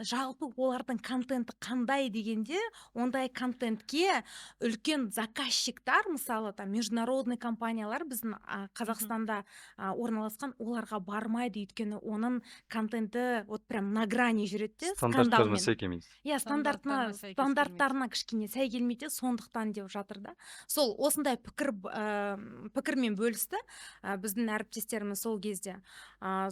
жалпы олардың контенті қандай дегенде, ондай контентке үлкен заказчиктар, мысалы, там международный компаниялар біздің Қазақстанда орналасқан, оларға бармайды, өйткені оның контенті вот прям на грани жүреді де, Стандарттарына скандалмен. Сай келмейді. Иә, стандартына Стандарттарына сәйкес келмейді. Стандарттарына кішкене сай келмейді де, сондықтан деп жатыр да. Сол осындай пікір пікірмен бөлісті біздің әріптестеріміз сол кезде.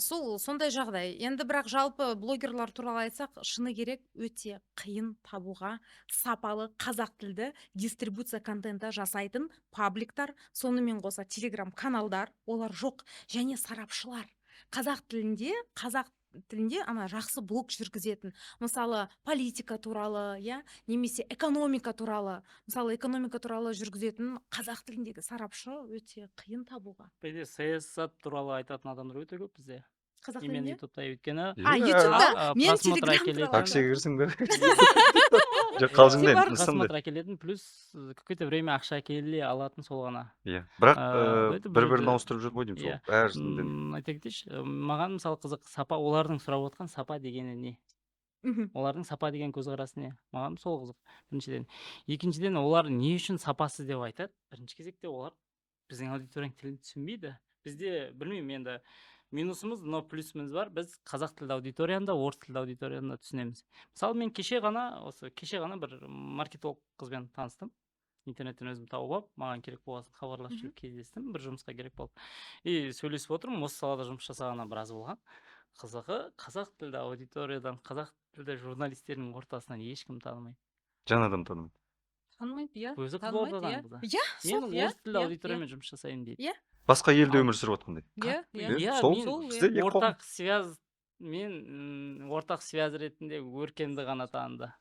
Сол сондай жағдай енді. Бірақ жалпы блогерлар туралы айтсақ, шыны керек, өте қиын табуға сапалы қазақ тілді дистрибуция контенті жасайтын пабликтар, сонымен қоса телеграм каналдар, олар жоқ, және сарапшылар. Қазақ тілінде ана жақсы блог жүргізетін, мысалы, политика туралы, иә, немесе экономика туралы. Мысалы, экономика туралы жүргізетін қазақ тіліндегі сарапшы өте қиын табуға. По идее, саясат туралы айтатын адамдар өте көп бізде. Қазақ Именно тілінде. Ютубта, өйткені А, Ютубта. Мен просмотр Телеграм әкелетін. туралы. Таксиге кірсең бәрі. Жоқ, қалжыңдаймын, Просмотр әкелетін, плюс какое-то время ақша әкеле алатын сол ғана. Иә, бірақ Это бұл бір бірін жерде- ауыстырып жүр ғой деймін, сол Иә. әр тілден. Айта кетейінші, маған, мысалы, қызық сапа, олардың сұрап отқан сапа дегені не? Олардың сапа деген көзқарасы не? Маған сол қызық біріншіден. Екіншіден, олар не үшін сапасыз деп айтады? Бірінші кезекте олар біздің аудиторияның тілін түсінбейді. Бізде, білмеймін енді, минусымыз, но плюсіміз бар: біз қазақ тілді аудиторияны да, орыс тілді аудиторияны да түсінеміз. Мысалы, мен кеше ғана, осы кеше ғана бір маркетолог қызбен таныстым, интернеттен өзім тауып алып, маған керек болған соң хабарласып жүріп кездестім, бір жұмысқа керек болып. И сөйлесіп отырмын, осы салада жұмыс жасағанына біраз болған. Қызығы, қазақ тілді аудиториядан, қазақ тілді журналистердің ортасынан ешкім танымайды. Жаңадан танымайды. Танымайды, иә. Өзі Танымайды, Қызылордадан иә. қызы. Иә, Мен сол. орыс тілді иә, аудиториямен жұмыс жасаймын дейді. Басқа елде Ал- өмір сүріп жатқандай. Иә, иә. Иә, Иә, сол мен Сол, бізде екі қоғам. ортақ связь мен ортақ связь ретінде Өркенді ғана таныды.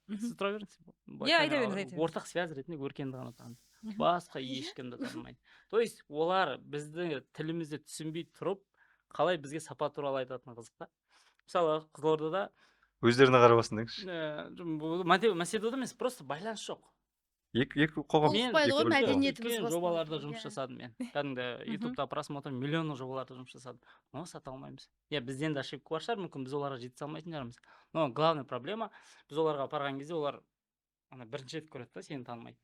Сіз тұра беріңіз. Былай Иә, айта камераға. беріңіз, айта беріңіз. Ортақ связь ретінде Өркенді ғана таныды. Басқа ешкімді танымайды. То есть олар біздің тілімізді түсінбей тұрып, қалай бізге сапа туралы айтатыны қызық та. Мысалы, Қызылордада Өздеріне қарап алсын деңізші. Бұл мәселе онда емес, просто байланыс жоқ. Екі қоғам. Мен Ұқпайды екі ғой бөлек қоғам. мәдениетіміз үлкен басқа. жобаларда жұмыс жасадым мен, кәдімгі Ютубта просмотр миллиондық жобаларда жұмыс жасадым, но сата алмаймыз. Иә, бізден де ошибка бар шығар, мүмкін, біз оларға жеткізе алмайтын шығармыз. Но главная проблема, біз оларға апарған кезде олар ана бірінші рет көреді да, сені танымайды.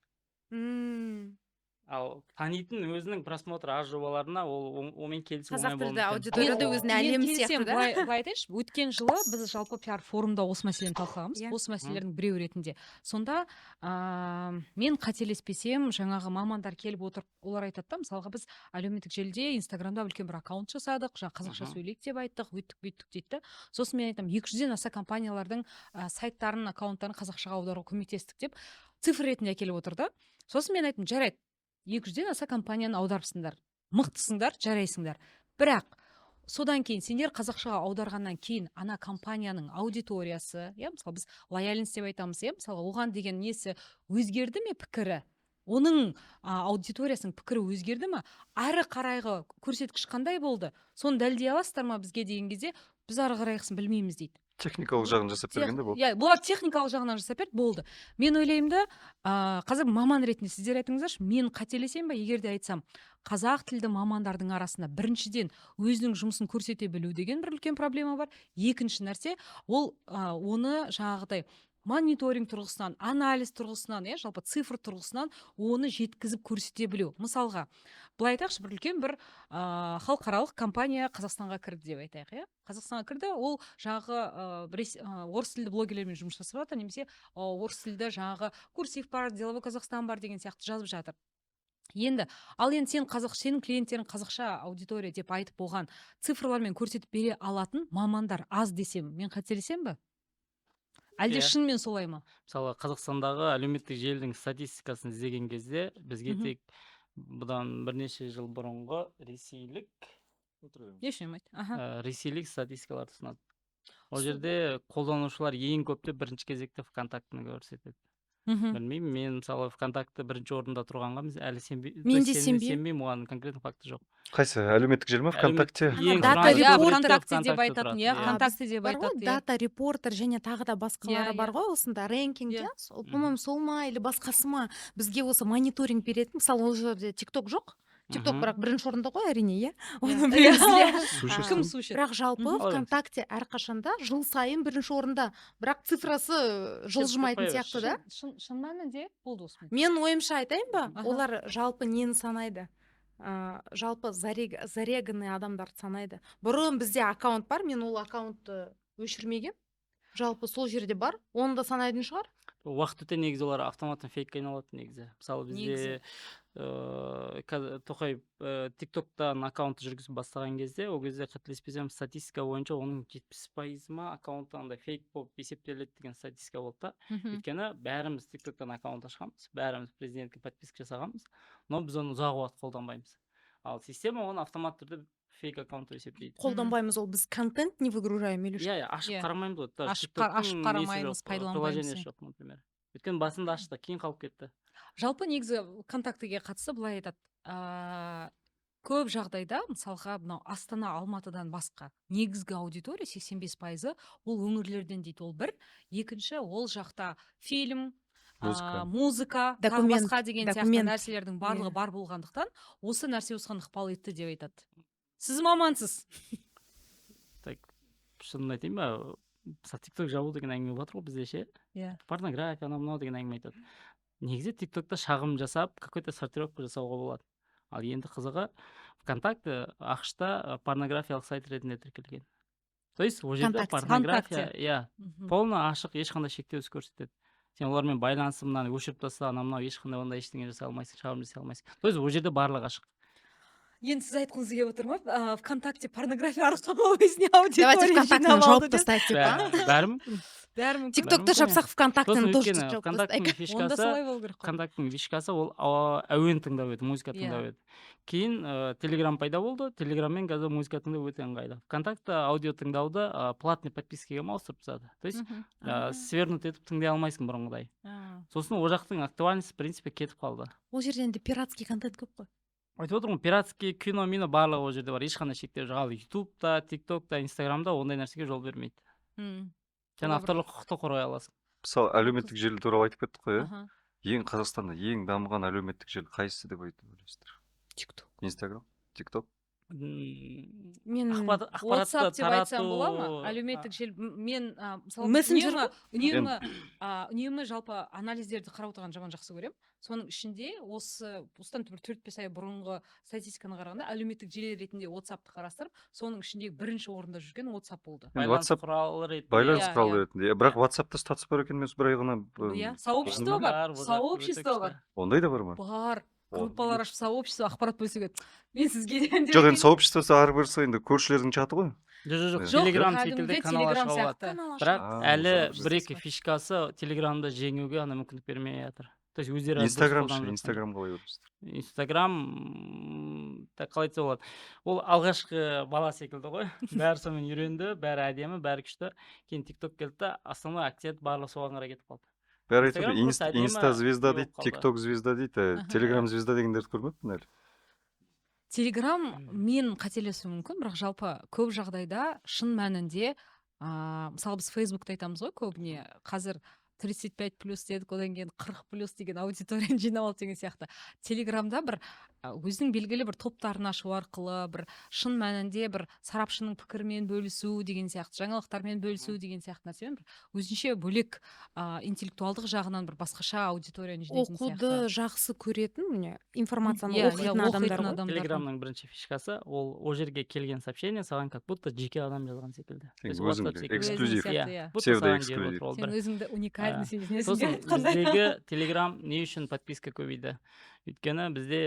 Ал танитын, өзінің просмотры аз жобаларына ол онымен келісу Қазақ оңай болуы тілді мүмкін. аудиторияда Мен- өзіне мен әлем келісемін. сияқты да. Былай айтайыншы, өткен жылы біз жалпы пиар форумда осы мәселені талқылағанбыз, осы мәселелердің біреуі ретінде. Сонда мен қателеспесем, жаңағы мамандар келіп отырып, олар айтады да, мысалға, біз әлеуметтік желіде, Инстаграмда үлкен бір аккаунт жасадық, жаңа қазақша сөйлейік деп айттық, өйттік бүйттік дейді да. Сосын мен айтамын, 200-ден аса компаниялардың сайттарын, аккаунттарын қазақшаға аударуға көмектестік деп цифр ретінде әкеліп отыр да. Сосын мен айттым: жарайды, 200-ден аса компанияны аударыпсыңдар, мықтысыңдар, жарайсыңдар, бірақ содан кейін сендер қазақшаға аударғаннан кейін ана компанияның аудиториясы, иә, мысалы, біз лояльность деп айтамыз, иә, мысалы, оған деген несі өзгерді ме, пікірі, оның аудиториясының пікірі өзгерді ме, әрі қарайғы көрсеткіш қандай болды, соны дәлелдей аласыздар ма бізге деген кезде, біз ары қарайғысын білмейміз дейді. Техникалық жағын жасап бергенде болды. Иә, бұлар техникалық жағынан жасап берді, болды. Мен ойлаймын да, қазір маман ретінде сіздер айтыңыздаршы, мен қателесемін ба, егер де айтсам, қазақ тілді мамандардың арасында біріншіден өзінің жұмысын көрсете білу деген бір үлкен проблема бар. Екінші нәрсе, ол оны жаңағыдай мониторинг тұрғысынан, анализ тұрғысынан, иә, жалпы цифр тұрғысынан оны жеткізіп көрсете білу. Мысалға, былай айтайықшы, бір үлкен бір халықаралық компания Қазақстанға кірді деп айтайық, иә, Қазақстанға кірді. Ол жаңағы орыс тілді блогерлермен жұмыс жасап жатыр немесе орыс тілді жаңағы Курсив бар, Деловой Казахстан бар деген сияқты жазып жатыр. Енді ал енді сен қазақ, сенің клиенттерің қазақша аудитория деп айтып, оған цифрлармен көрсетіп бере алатын мамандар аз десем, мен қателесемін бе, әлде Иә. шынымен солай ма? Мысалы, Қазақстандағы әлеуметтік желінің статистикасын іздеген кезде бізге тек бұдан бірнеше жыл бұрынғы ресейлік Еш болмайды, аха. Ресейлік статистикаларды ұсынады. Ол жерде қолданушылар ең көп деп бірінші кезекте ВКонтактіні көрсетеді. Білмеймін, мен, мысалы, ВКонтакте бірінші орында тұрғанға біз әлі сенбей, то Мен есть де сенбеймін. сенбеймін, оған конкретно факті жоқ. Қайсы әлеуметтік желі ма? ВКонтакте? Ең Дата сұраныс Иә, репортер. ВКонтакте деп ВКонтакте айтатын, тұрады, иә, иә. ВКонтакте деп Бар ғой, айтады, иә. Дата репортер және тағы да басқалары бар ғой, осында рэнкинг, иә, сол, по-моему, сол ма или басқасы ма, бізге осы мониторинг беретін. Мысалы, ол жерде Тикток жоқ. Тикток бірақ бірінші орында ғой, әрине, иә, оны білеміз, иә. Су ішесің. Кім су ішеді? Бірақ жалпы Қалай? ВКонтакте әрқашанда жыл сайын бірінші орында, бірақ цифрасы жылжымайтын қоя сияқты да. Шын мәнінде болды осымен. Мен ойымша айтайын ба? Олар жалпы нені санайды? Жалпы зареганный адамдарды санайды. Бұрын бізде аккаунт бар, мен ол аккаунтты өшірмегем, жалпы сол жерде бар, оны да санайтын шығар. Уақыт өте негізі олар автоматтан фейкке айналады негізі. Мысалы, бізде Негізі. Тоқаев Тиктоктан аккаунтты жүргізіп бастаған кезде, ол кезде, қателеспесем, статистика бойынша оның 70% ма аккаунты андай фейк болып есептеледі деген статистика болды да. Өйткені бәріміз Тиктоктан аккаунт ашқанбыз, бәріміз президентке подписка жасағанбыз, но біз оны ұзақ уақыт қолданбаймыз. Ал система оны автоматты түрде Фейк аккаунт деп есептейді. Қолданбаймыз, ол біз контент не выгружаем или что? Иә, ашып Иә. қарамаймыз ғой даже. Ашып TikToктың несі қарамаймыз, жоқ, пайдаланбаймыз, приложениесі иә. жоқ, например. Өйткені басында ашты, кейін қалып кетті. Жалпы, негізі ВКонтактеге қатысты былай айтады: көп жағдайда, мысалға, мынау Астана, Алматыдан басқа негізгі аудитория, 85%-ы ол өңірлерден дейді. Ол бір. Екінші, ол жақта фильм, Музыка. Музыка, тағы Документ, басқа деген сияқты документ. нәрселердің барлығы Иә. бар болғандықтан, осы нәрсе осыған ықпал етті деп айтады. Сіз мамансыз. Так, шынын айтайын ба, мысалы, ТикТок жабу деген әңгіме болып жатыр ғой бізде ше. Иә. Порнография, анау мынау деген әңгіме айтады. Негізі ТикТокта шағым жасап, какой-то сортировка жасауға болады. Ал енді қызығы, ВКонтакте АҚШ-та порнографиялық сайт ретінде тіркелген. То есть ол жерде Вконтакте. порнография, Вконтакте. иә, полный ашық, ешқандай шектеусіз көрсетеді. Сен олармен байланысып, мынаны өшіріп таста, анау мынау, ешқандай ондай ештеңе жасай алмайсың, шағым жасай алмайсың. То есть ол жерде барлығы ашық. Енді сіз айтқыңыз келіп отыр ма, ВКонтакте порнография арқылы өзіне аудитория Давайте ВКонтактені жинап алды жауып деп? тастайық деп па? Бәрі мүмкін. Бәрі мүмкін. ТикТокты мүмкін, жапсақ, ВКонтактені Сосын тоже өйткені жауып ВКонтактінің тастайық. Онда фишкасы, солай болу керек қой. ВКонтактінің фишкасы ол әуен тыңдау еді, музыка тыңдау еді. Кейін Телеграм пайда болды. Телеграммен қазір музыка тыңдау өте ыңғайлы. ВКонтакте аудио тыңдауды платный подпискаға ма ауыстырып тастады. То есть свернуть етіп тыңдай алмайсың бұрынғыдай. Сосын ол жақтың актуальность, в принципе, кетіп қалды. Ол жерде енді пиратский контент көп қой. Айтып отырмын ғой, пиратский кино мино барлығы ол жерде бар, ешқандай шектеу жоқ. Ал Ютубта, Тиктокта, Инстаграмда ондай нәрсеге жол бермейді. Сен Ол бір- авторлық құқықты қорғай аласың. Мысалы, әлеуметтік желі туралы айтып кеттік қой, иә. Ең Қазақстанда ең дамыған әлеуметтік желі қайсысы деп айтып ойлайсыздар? ТикТок. Инстаграм, Тикток? Мен Ақпаратты WhatsApp деп айтсам бола ма? тарату. Әлеуметтік желі, мен, мысалы, Мессенджер. үнемі жалпы анализдерді қарап отырған жаман жақсы көремін. Соның ішінде осыдан бір 4-5 ай бұрынғы статистиканы қарағанда, әлеуметтік желі ретінде WhatsAppты қарастырып, соның ішіндегі бірінші орында жүрген WhatsApp болды. Енді Байланыс WhatsApp құралы ретінде. байланыс Иә, құралы иә. ретінде, иә. Бірақ WhatsAppта статус бар екен, мен бір ай ғана Иә, сообщество білмедім. бар, Бар, ол жақ өте сообщество бар. күшті. Ондай да бар ма? Бар. О. Группалар ашып, сообщество, ақпарат бөлісуге. Мен сізге Жоқ, енді сообществосы әрбірісі енді көршілердің чаты ғой. Жоқ, Иә. Жоқ, Телеграм секілді кәдімгідей канал Телеграм ашуға болады. сияқты. Бірақ әлі Ол бір екі фишкасы Телеграмды жеңуге ана мүмкіндік бермей жатыр. То есть өздері дұрыс Инстаграм ше? қолданып жатқан. Инстаграм қалай көресіздер? Инстаграм, так, қалай айтса болады, ол алғашқы бала секілді ғой, бәрі сонымен үйренді, бәрі әдемі, бәрі күшті. Кейін Тикток келді да, основной акцент барлығы соған қарай кетіп қалды. Бәрі айтады Инстаграм просто әдемі инста звезда не дейді, болып қалды. Тикток звезда дейді, Телеграм звезда дегендерді көрмеппін әлі. Телеграм, мен қателесуім мүмкін, бірақ жалпы көп жағдайда шын мәнінде, мысалы, біз Фейсбукты айтамыз ғой көбіне, қазір 35 плюс дедік, одан кейін 40 плюс деген аудиторияны жинап алды деген сияқты. Телеграмда бір өзінің белгілі бір топтарын ашу арқылы бір шын мәнінде бір сарапшының пікірімен бөлісу деген сияқты, жаңалықтармен бөлісу деген сияқты нәрсемен бір өзінше бөлек, интеллектуалдық жағынан бір басқаша аудиторияны жинайтын Оқуды сияқты. Жақсы көретін, міне, информацияны Иә, оқитын адамдар оқитын ғой. адамдардың. Телеграмның бірінші фишкасы ол ол жерге келген сообщение саған как будто жеке адам жазған секілді. То Сен есть өзің WhatsApp секілді. эксклюзив. Өзің сияқты, Иә, иә. будто Псевдо саған келіп эксклюзив. отыр ол Сен бір. өзіңді уникальный сезінесің Сосын деп айтқандай. біздегі Телеграм не үшін подписка көбейді? Өйткені бізде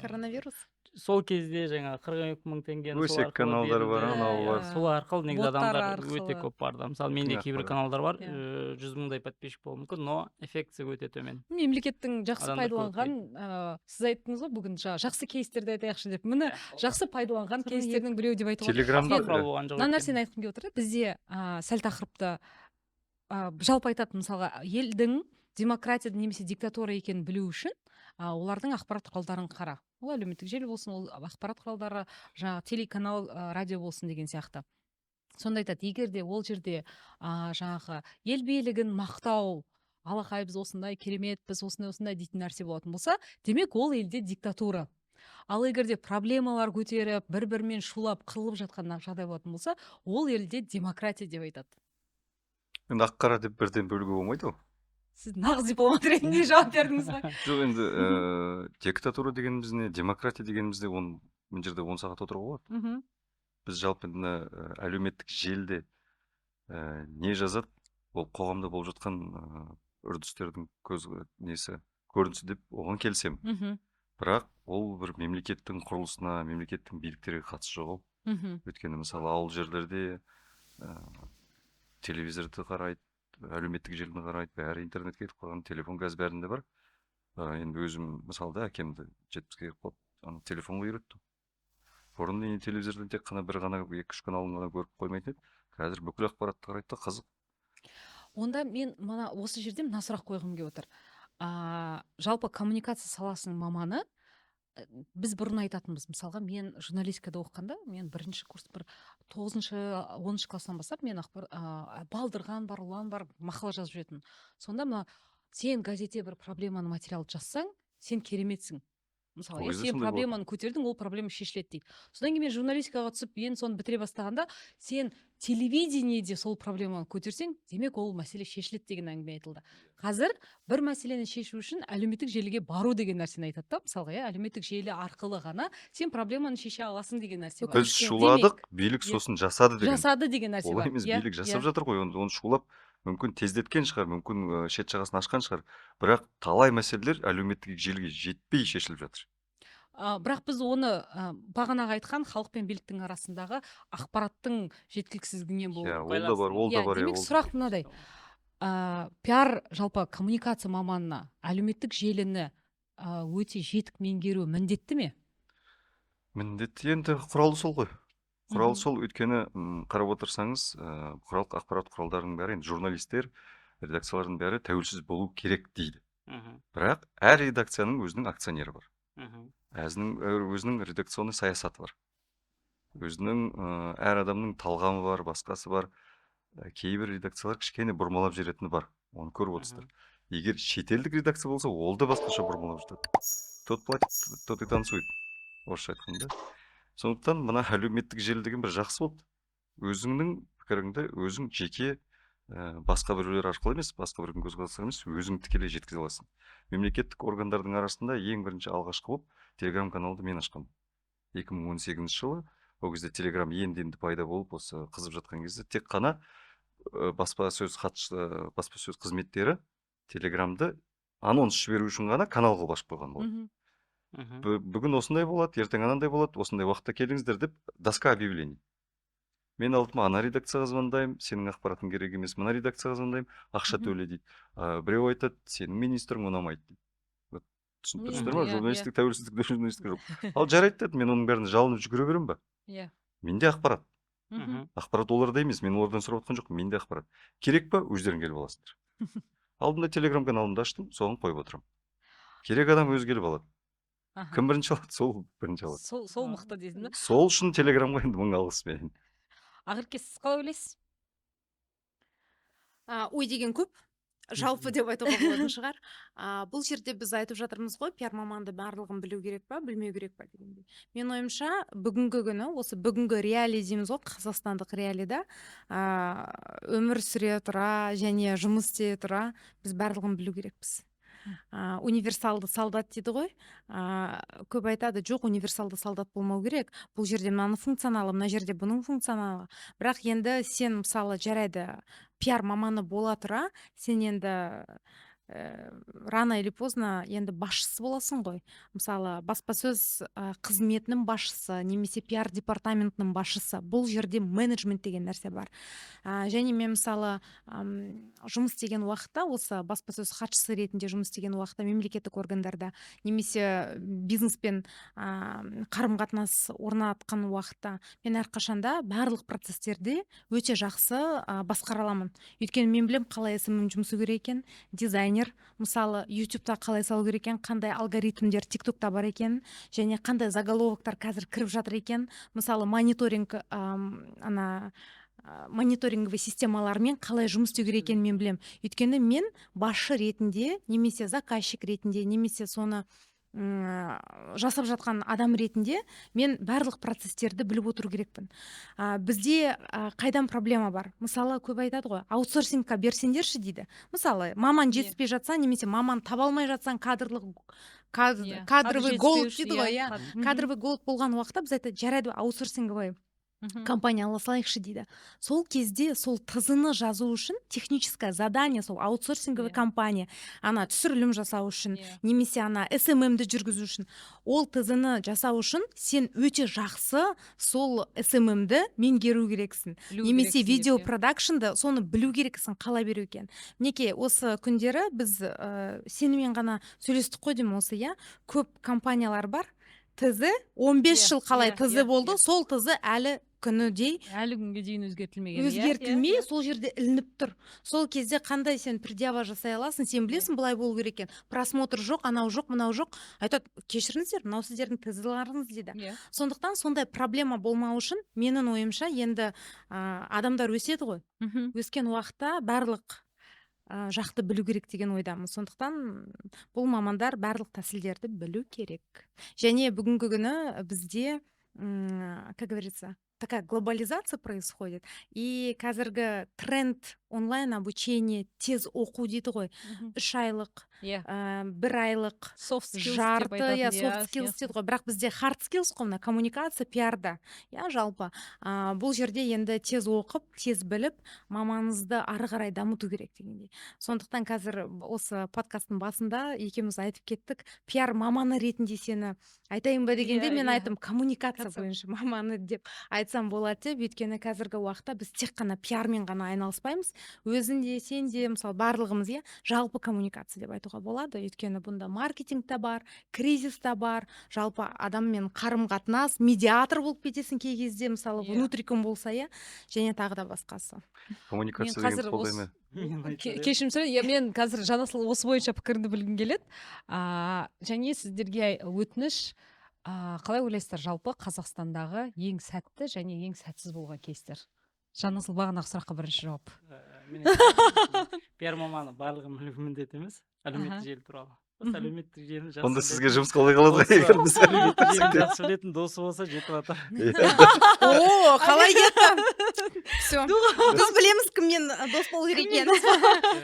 Коронавирус. сол кезде жаңағы 42 000 теңгені сол Өсек арқылы каналдар бар, берілді. анау бар. Иә, сол арқылы негізі Боттар адамдар өте арқылы. көп барды. Мысалы, менде Иә, кейбір ақпарат. каналдар бар, Иә. 100 мыңдай подписчик болуы мүмкін, но эффектісі өте төмен. Мемлекеттің жақсы Адамдар көп. пайдаланған, сіз айттыңыз ғой бүгін, жаңа жақсы кейстерді айтайықшы деп, міне, жақсы пайдаланған кейстердің біреуі деп айтуға. Телеграмда Басқа құрал болған жоқ Мына өйткені. нәрсені айтқым келіп отыр да. Бізде сәл тақырыпты, жалпы айтады, мысалға, елдің демократия немесе диктатура екенін білу үшін олардың ақпарат құралдарын қара, ол әлеуметтік желі болсын, ол ақпарат құралдары, жаңағы телеканал, радио болсын деген сияқты. Сонда айтады, егер де ол жерде жаңағы ел билігін мақтау, алақай, біз осындай кереметпіз, осындай осындай дейтін нәрсе болатын болса, демек, ол елде диктатура. Ал егер де проблемалар көтеріп, бір бірімен шулап, қырылып жатқан жағдай болатын болса, ол елде демократия деп айтады. Енді ақ қара деп бірден бөлуге болмайды ғой. Сіз нағыз дипломат ретінде жауап бердіңіз ғой. Жоқ, енді диктатура дегеніміз не, демократия дегеніміз не, оны мына жерде 10 сағат отыруға болады. Біз жалпы мына әлеуметтік желіде не жазады, ол қоғамда болып жатқан үрдістердің көз несі, көрінісі деп оған келісемін. Бірақ ол бір мемлекеттің құрылысына, мемлекеттің биліктерге қатысы жоқ ол. Өйткені, мысалы, ауыл жерлерде телевизорды қарайды, әлеуметтік желіні қарайды, бәрі интернетке кетіп қалған, телефон қазір бәрінде бар. Енді өзім, мысалы да, әкемді 70-ке келіп қалды, ана телефонға үйреттім. Бұрын енді телевизордан тек қана бір ғана, екі үш каналын ғана көріп қоймайтын еді, қазір бүкіл ақпаратты қарайды да, қызық. Онда мен мына осы жерде мына сұрақ қойғым келіп отыр. Жалпы коммуникация саласының маманы, біз бұрын айтатынбыз, мысалға, мен журналистикада оқығанда, мен бірінші курс, бір тоғызыншы, 10-шы класстан бастап мен ақпар, балдырған бар, ұлан бар, мақала жазып жүретінмін. Сонда мына сен газетте бір проблеманы, материалды жазсаң, сен кереметсің, мысалы, Ол иә, кезде сен сондай болатын. проблеманы көтердің, ол проблема шешіледі дейді. Содан кейін мен журналистикаға түсіп, енді соны бітіре бастағанда, сен телевидениеде сол проблеманы көтерсең, демек, ол мәселе шешіледі деген әңгіме айтылды. Қазір бір мәселені шешу үшін әлеуметтік желіге бару деген нәрсені айтады да, мысалға, иә, әлеуметтік желі арқылы ғана сен проблеманы шеше аласың деген нәрсе бар. Біз Өкінішке. шуладық, билік иә. сосын жасады деген. Жасады деген нәрсе Олай бар. емес, билік жасап жатыр ғой, оны шулап мүмкін тездеткен шығар, мүмкін шет жағасын ашқан шығар, бірақ талай мәселелер әлеуметтік желіге жетпей шешіліп жатыр. Бірақ біз оны, бағанағы айтқан халық пен биліктің арасындағы ақпараттың жеткіліксіздігінен болып Иә, ол да бар, ол да Иә, бар, иә, демек, ол да. сұрақ мынадай: пиар, жалпы коммуникация маманына әлеуметтік желіні өте жетік меңгеру міндетті ме? Міндетті, енді құралы сол ғой, құралы сол. Өйткені қарап отырсаңыз, бұқаралық ақпарат құралдарының бәрі, енді журналистер, редакциялардың бәрі тәуелсіз болу керек дейді. Бірақ әр редакцияның өзінің акционері бар, өзінің редакционный саясаты бар, өзінің әр адамның талғамы бар, басқасы бар. Кейбір редакциялар кішкене бұрмалап жіберетіні бар, оны көріп отырсыздар. Егер шетелдік редакция болса, ол да басқаша бұрмалап жатады. Тот платит, тот и танцует, орысша айтқанда. Сондықтан мына әлеуметтік желі деген бір жақсы болды: өзіңнің пікіріңді өзің жеке, басқа біреулер арқылы емес, басқа біреудің көзқарасы емес, өзің тікелей жеткізе аласың. Мемлекеттік органдардың арасында ең бірінші, алғашқы болып телеграм каналды мен ашқанмын 2018 жылы. Ол кезде телеграм енді енді пайда болып, осы қызып жатқан кезде, тек қана баспасөз хатшы, баспасөз қызметтері телеграмды анонс жіберу үшін ғана канал қылып ашып қойған болатын. Бүгін осындай болады, ертең анандай болады, осындай уақытта келіңіздер деп, доска объявлений. Мен алдыма ана редакцияға звондаймын, сенің ақпаратың керек емес, мына редакцияға звондаймын, ақша төле дейді. Біреу айтады, сенің министрің ұнамайды дейді. Вот, түсініп тұрсыздар ма? Иә. Журналистік тәуелсіздік, журналистика жоқ. Ал жарайды дедім, мен оның бәріне жалынып жүгіре беремін ба? Менде ақпарат. Ақпарат оларда емес, мен олардан сұрап жатқан жоқпын, менде ақпарат. Керек па, өздерің келіп аласыңдар. Алдында телеграм каналымды аштым, соған қойып отырамын. Керек адам өзі келіп алады. Кім бірінші алады, сол бірінші алады. Сол мықты дейсің ба? Сол үшін телеграмға енді мың алғыс менің. Ақерке, сіз қалай ойлайсыз? Ой деген көп жалпы деп айтуға болатын шығар. Бұл жерде біз айтып жатырмыз ғой, пиар маманды барлығын білу керек па, білмеу керек па дегендей. Менің ойымша, бүгінгі күні, осы бүгінгі реалий дейміз ғой, қазақстандық реалида өмір сүре тұра және жұмыс істей тұра, біз барлығын білу керекпіз. Универсалды солдат дейді ғой. Көп айтады, жоқ, универсалды солдат болмау керек, бұл жерде мынаның функционалы, мына жерде бұның функционалы. Бірақ енді сен, мысалы, жарайды, пиар маманы бола тұра, сен енді рано или поздно енді басшысы боласың ғой, мысалы, баспасөз қызметінің басшысы немесе пиар департаментінің басшысы. Бұл жерде менеджмент деген нәрсе бар. Және мен, мысалы, жұмыс істеген уақытта, осы баспасөз хатшысы ретінде жұмыс істеген уақытта, мемлекеттік органдарда немесе бизнеспен қарым қатынас орнатқан уақытта, мен әрқашанда барлық процесстерде өте жақсы басқара аламын. Өйткені мен білемін, қалай СММ жұмсау керек екен, дизайнер, мысалы, ютубта қалай салу керек екен, қандай алгоритмдер тиктокта бар екен және қандай заголовоктар қазір кіріп жатыр екен, мысалы, мониторинг, ана мониторинговый системалармен қалай жұмыс істеу керек екенін мен білемін. Өйткені мен басшы ретінде немесе заказчик ретінде немесе соны жасап жатқан адам ретінде мен барлық процесстерді біліп отыру керекпін. Бізде қайдан проблема бар? Мысалы, көп айтады ғой, аутсорсингқа берсеңдерші дейді. Мысалы, маман жетіспей жатса немесе маман таба алмай жатсаң, кадрлық кадровый голод дейді ғой, иә, кадровый голод болған уақытта біз айтады, жарайды, аутсорсинговый компания ала салайықшы дейді. Сол кезде сол ТЗ-ны жазу үшін, техническое задание, сол аутсорсинговый компания ана түсірілім жасау үшін немесе ана СММ-ді жүргізу үшін, ол ТЗ-ны жасау үшін сен өте жақсы сол СММ-ді меңгеру керексің Білу немесе керексің деп, видео иә. продакшнды, соны білу керексің, қалай беру екенін. Мінекей, осы күндері біз сенімен ғана сөйлестік қой деймін осы, иә, көп компаниялар бар. ТЗ 15 жыл қалай ТЗ болды, сол ТЗ әлі күнідей Әлі күнге дейін өзгертілмеген, иә. Өзгертілмей, сол жерде ілініп тұр. Сол кезде қандай сен предъява жасай аласың? Сен білесің, былай болу керек екен. Просмотр жоқ, анау жоқ, мынау жоқ. Айтады: «Кешіріңіздер, мынау сіздердің ТЗ-ларыңыз», – дейді. Сондықтан сондай проблема болмау үшін, менің ойымша, енді адамдар өседі ғой. Өскен уақытта барлық жақты білу керек деген ойдамын. Сондықтан бұл мамандар барлық тәсілдерді білу керек. Және бүгінгі күні бізде, как говорится, такая глобализация происходит, и қазіргі тренд онлайн обучение, тез оқу дейді ғой, 3 айлық, бір айлық, Soft skills деп жарты, айтатын, иә, soft skills дейді ғой. Бірақ бізде hard skills қой, мына коммуникация, пиарда, иә. Жалпы бұл жерде енді тез оқып, тез біліп, маманыңызды ары қарай дамыту керек дегендей. Сондықтан қазір осы подкасттың басында екеуміз айтып кеттік, пиар маманы ретінде сені айтайын ба дегенде, мен айттым, коммуникация Коммуникация. бойынша маманы деп айтсам болады деп. Өйткені қазіргі уақытта біз тек қана пиармен ғана айналыспаймыз. Өзің де, сен де, мысалы, барлығымыз, иә, жалпы коммуникация деп айтуға болады. Өйткені бұнда маркетинг та бар, кризис та бар, жалпы адаммен қарым қатынас, медиатор болып кетесің кей кезде, мысалы, внутриком болса, иә, және тағы да басқасы. Коммуникация деген Қазір қолдай ма? Мен айтар едім. Кешірім сұраймын, иә, мен қазір, Жанасыл, осы бойынша пікіріңді білгім келеді. Және сіздерге өтініш, қалай ойлайсыздар, жалпы Қазақстандағы ең сәтті және ең сәтсіз болған кейстер? Жанасыл, бағанағы сұраққа бірінші жауап. Мен айтайын, пиар маманы барлығын білу міндет емес әлеуметтік желі туралы. Осы әлеуметтік желіні жақсы Онда сізге білетін жұмыс қалай қалады ғой, егер біз әлеуметтік желіні жақсы білетін досы болса, жетіп жатыр. О, қалай кетті! Все, біз білеміз, кіммен дос болу керек екенін.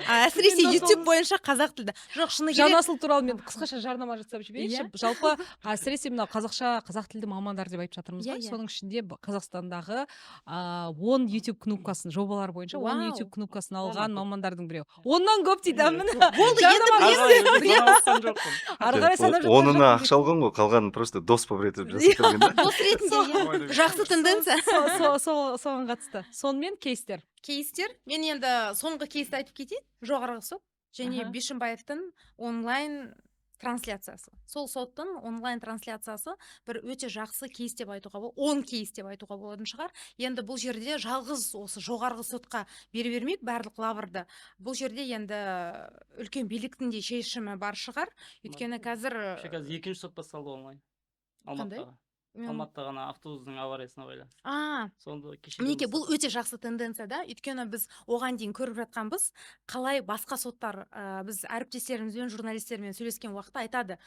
Әсіресе Кіммен дос YouTube болу- бойынша қазақ тілді. Жоқ, шыны керек. Жанасыл туралы мен қысқаша жарнама жасап жіберейінші. Жалпы, әсіресе мынау қазақша, қазақ тілді мамандар деп айтып жатырмыз ғой. Соның ішінде Қазақстандағы 10 YouTube кнопкасын, жобалар бойынша 10 YouTube кнопкасын алған Оннан көп. мамандардың біреуі. 10-нан көп дейді, міне. Болды енді. Жарнама. Ары Білеміз, қарай білеміз. санап жоқпын. Ары қарай санап жатқан Онына жоқпын. ақша алған ғой, қалғанын просто дос болып етіп жасап берген да. Дос ретінде, иә. Жақсы тенденция. Соған қатысты сонымен кейстер. Кейстер, мен енді соңғы кейсті айтып кетейін: Жоғарғы сот және Бишімбаевтың онлайн трансляциясы. Сол соттың онлайн трансляциясы бір өте жақсы кейс деп айтуға болады, 10 кейс деп айтуға болатын шығар. Енді бұл жерде жалғыз осы Жоғарғы сотқа бере бермейік барлық лаврды. Бұл жерде енді үлкен биліктің де шешімі бар шығар, өйткені қазір Вообще қазір екінші сот басталды онлайн. Қандай? Алматыдағы. Алматыда ғана, автобустың авариясына байланысты. Сонда кешеден Мінекей, бұл бастап. өте жақсы тенденция да, өйткені біз оған дейін көріп жатқанбыз, қалай басқа соттар, біз әріптестерімізбен, журналистермен сөйлескен уақытта айтады,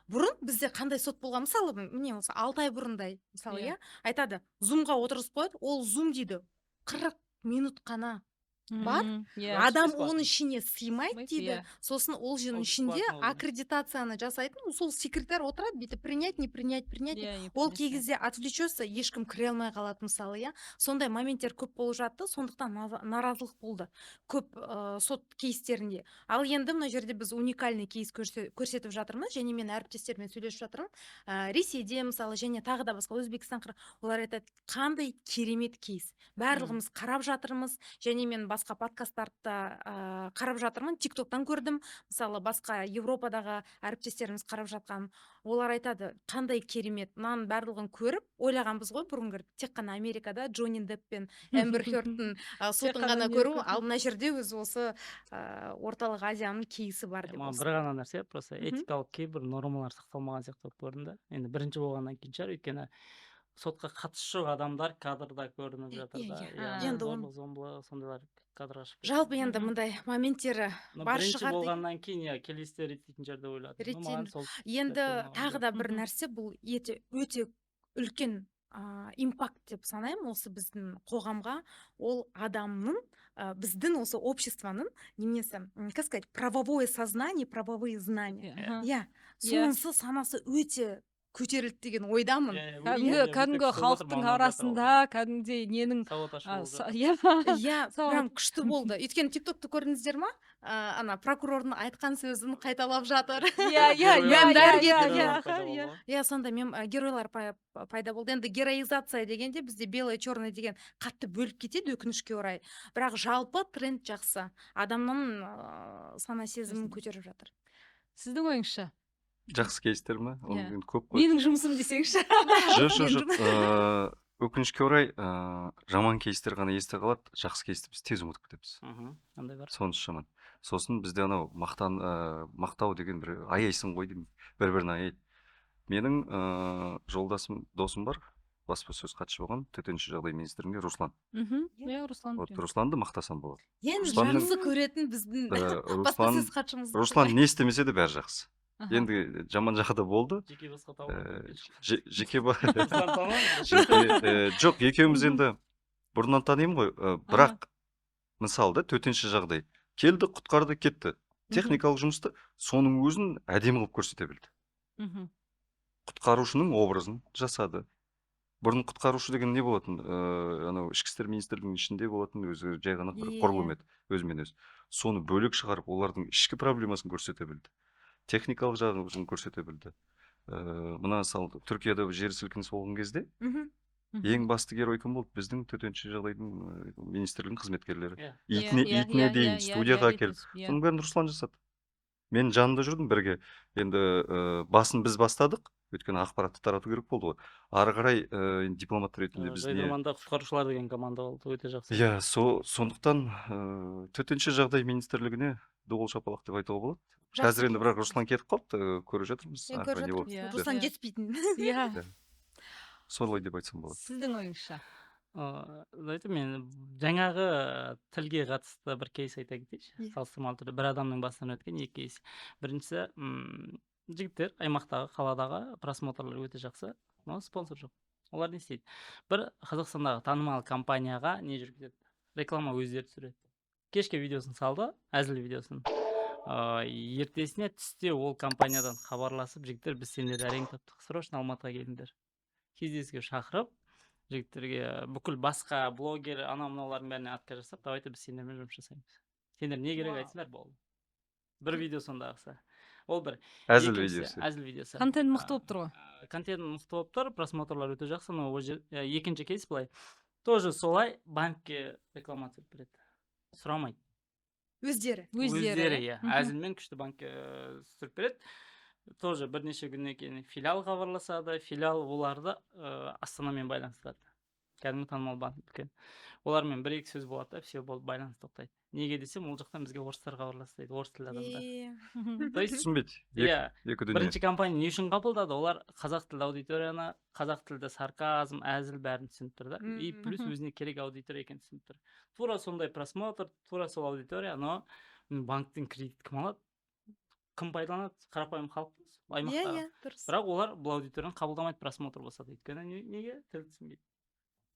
бұрын бізде қандай сот болған, мысалы, міне, осы 6 ай бұрындай, мысалы, иә, айтады, зумға отырғызып қояды, ол зум дейді, 40 минут қана бар. Адам Бесплатно. оның ішіне сыймайды Сыймайды, дейді. Сосын ол жердің Ол ішінде бесплатно ол. аккредитацияны жасайтын сол секретарь отырады бүйтіп: принять, не принять, принять. Ол кей кезде отвлечется, ешкім кіре алмай қалады, мысалы, иә. Сондай моменттер көп болып жатты, сондықтан наразылық болды көп сот кейстерінде. Ал енді мына жерде біз уникальный кейс көрсетіп жатырмыз. Және мен әріптестеріммен сөйлесіп жатырмын, Ресейде, мысалы, және тағы да басқа, Өзбекстан, олар айтады: «Қандай керемет кейс, барлығымыз қарап жатырмыз». Және мен басқа подкасттарды да қарап жатырмын, Тик Токтан көрдім, мысалы, басқа Европадағы әріптестеріміз қарап жатқан. Олар айтады: «Қандай керемет!» Мынаның барлығын көріп ойлағанбыз ғой, бұрын тек қана Америкада Джонни Депп пен Эмбер Хёрдтің сотын қана ғана көру, Америкада. ал мына жерде өзі осы Орталық Азияның кейсі бар деп. Маған Осы. бір ғана нәрсе, просто этикалық кейбір нормалар сақталмаған сияқты болып көрінді. Енді бірінші болғаннан кейін шығар, өйткені сотқа қатысы жоқ адамдар кадрда көрініп жатыр да. Яғни Енді оны- зорлық зомбылық сондайлар кадрға шығып кетті. Жалпы енді мындай моменттері Но бар бірінші шығар деген. болғаннан кейін, иә, келесіде реттейтін шығар деп ойладым. Но маған Реттейін. сол Енді сәттен ұнаған тағы жоқ. да бір нәрсе, бұл өте өте үлкен импакт деп санаймын осы біздің қоғамға. Ол адамның, біздің осы обществоның неменесі, как сказать, правовое сознание, правовые знания, иә. Сонысы санасы өте көтерілді деген ойдамын. Иә, иә, Кәдімгі өте кәдімгі күшті болып жатыр, халықтың мамандар да. арасында кәдімгідей ненің Сауат ашу болып жатыр. Иә. Иә, Сауат. прям күшті болды, өйткені Тик Токты көрдіңіздер ма, ана прокурордың айтқан сөзін қайталап жатыр. иә иә иә Мемдар иә кетті. иә Пайда болды иә ғой. Иә, сондай геройлар пайда болды. Енді героизация дегенде бізде белое, черное деген қатты бөліп кетеді, өкінішке орай. Бірақ жалпы тренд жақсы, адамның сана сезімін Өзін. көтеріп жатыр. Сіздің ойыңызша? Жақсы кейстер ма? Оның Иә. енді көп қой. Менің жұмысым десеңші. Жоқ, жоқ, Менің жоқ. Өкінішке орай, жаман кейстер ғана есте қалады, жақсы кейсті біз тез ұмытып кетеміз. Андай бар. Сонысы жаман. Сосын бізде анау мақтау деген бір аяйсың ғой деймін, бір бірін аяйды. Менің жолдасым, досым бар, баспасөз хатшы болған төтенше жағдай министрлігінде, Руслан. Иә, Руслан. Вот, білемін. Русланды мақтасам болады. Ең Русланның- жақсы көретін біздің Руслан баспасөз хатшымыз. Руслан не істемесе де бәрі жақсы. Аха. Енді жаман жағы да болды. Жеке басқа тауып Жеке ба- Руслан танымаймын. жеке, жоқ, екеуміз енді бұрыннан танимын ғой, бірақ мысалы да, төтенше жағдай келді, құтқарды, кетті. Техникалық жұмысты соның өзін әдемі қылып көрсете білді. Құтқарушының образын жасады. Бұрын құтқарушы деген не болатын? Анау ішкі істер министрлігінің ішінде болатын, өзі жай ғана бір құрылым еді, өзімен өзі. Соны бөлек шығарып, олардың ішкі проблемасын көрсете білді. Техникалық жағын көрсете білді. Мына мысалы Түркияда жер сілкінісі болған кезде ең басты герой кім болды? Біздің төтенше жағдайдың министрлігінің қызметкерлері. Иә. Итіне, итіне дейін студияға әкеліп. Соның бәрін Руслан жасады. Мен жанында жүрдім бірге. Енді басын біз бастадық, өйткені ақпаратты тарату керек болды ғой. Ары қарай енді дипломат ретінде біз не Жайдарманда құтқарушылар деген команда болды, өте жақсы. Иә, сондықтан төтенше жағдай министрлігіне ду қол шапалақ деп айтуға болады. Жақсы Қазір енді бірақ Руслан кетіп қалыпты, көріп жатырмыз. Иә, Ары көріп қарай не жатырмыз. болып Иә. кетті. Руслан Иә. жетіспейтін. Иә. Солай деп айтсам болады. Сіздің ойыңызша? Давайте мен жаңағы тілге қатысты бір кейс айта кетейінші. Иә. Салыстырмалы түрде бір адамның басынан өткен екі кейс. Біріншісі, жігіттер аймақтағы, қаладағы просмотрлар өте жақсы, но спонсор жоқ. Олар не істейді? Бір Қазақстандағы танымал компанияға не жүргізеді? Реклама өздері түсіреді. Кешке видеосын салды, әзіл видеосын. Ертесіне түсте ол компаниядан хабарласып, жігіттер, біз сендерді әрең таптық, срочно Алматыға келіңдер. Кездесуге шақырып, жігіттерге бүкіл басқа блогер, анау мынаулардың бәріне отказ жасап, давайте біз сендермен жұмыс жасаймыз. Сендер не керек айтсыңдар, болды. Бір видео сондағысы. Ол бір. Әзіл Екіншісі, видеосы. Әзіл видеосы. Контент мықты болып тұр ғой. Контент мықты болып тұр, просмотрлар өте жақсы, но ол жер, екінші кейс былай. Тоже солай банкке реклама түсіріп береді. Сұрамайды. Өздері. Өздері. Өздері, иә. Мгм. Әзілмен күшті банкке түсіріп береді. Тоже бірнеше күннен кейін филиал хабарласады, филиал оларды Астанамен байланыстырады. Кәдімгі танымал банк үлкен. Олармен бір-екі сөз болады да, все болды, байланыс тоқтайды. Неге десем, ол жақтан бізге орыстар хабарласты дейді, орыс тілді адамдар. Е. То есть, Түсінбейді. Иә, Екі дүние. бірінші компания не үшін қабылдады? Олар қазақ тілді аудиторияны, қазақ тілді сарказм, әзіл бәрін түсініп тұр да. И плюс өзіне керек аудитория екенін түсініп тұр. Тура сондай просмотр, тура сол аудитория, но банктен кредит кім алады? Кім пайдаланады? Қарапайым халық Иә, аймақтағы. иә, дұрыс. Бірақ олар бұл аудиторияны қабылдамайды, просмотр болса да. Өйткені неге? Тіл түсінбейді.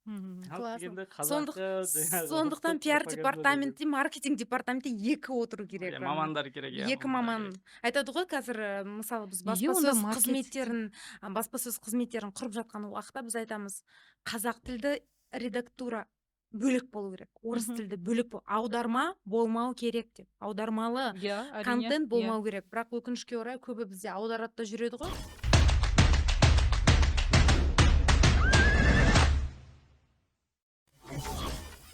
Халық Классно. дегенде қазақы, жаңағы Сондықтан ұлттық пиар пропаганда департаментте, маркетинг департаментте екі отыру керек. Иә, мамандар керек, иә, Екі мамандар маман. керек. Айтады ғой қазір, мысалы, біз Неге онда баспасөз маркетинг? қызметтерін, баспасөз қызметтерін құрып жатқан уақытта біз айтамыз, қазақ тілді редактура бөлек болу керек, орыс тілді бөлек, аударма болмау керек деп. Аудармалы Иә, әрине, контент иә. болмау керек. Бірақ өкінішке орай көбі бізде аударады да жүреді ғой.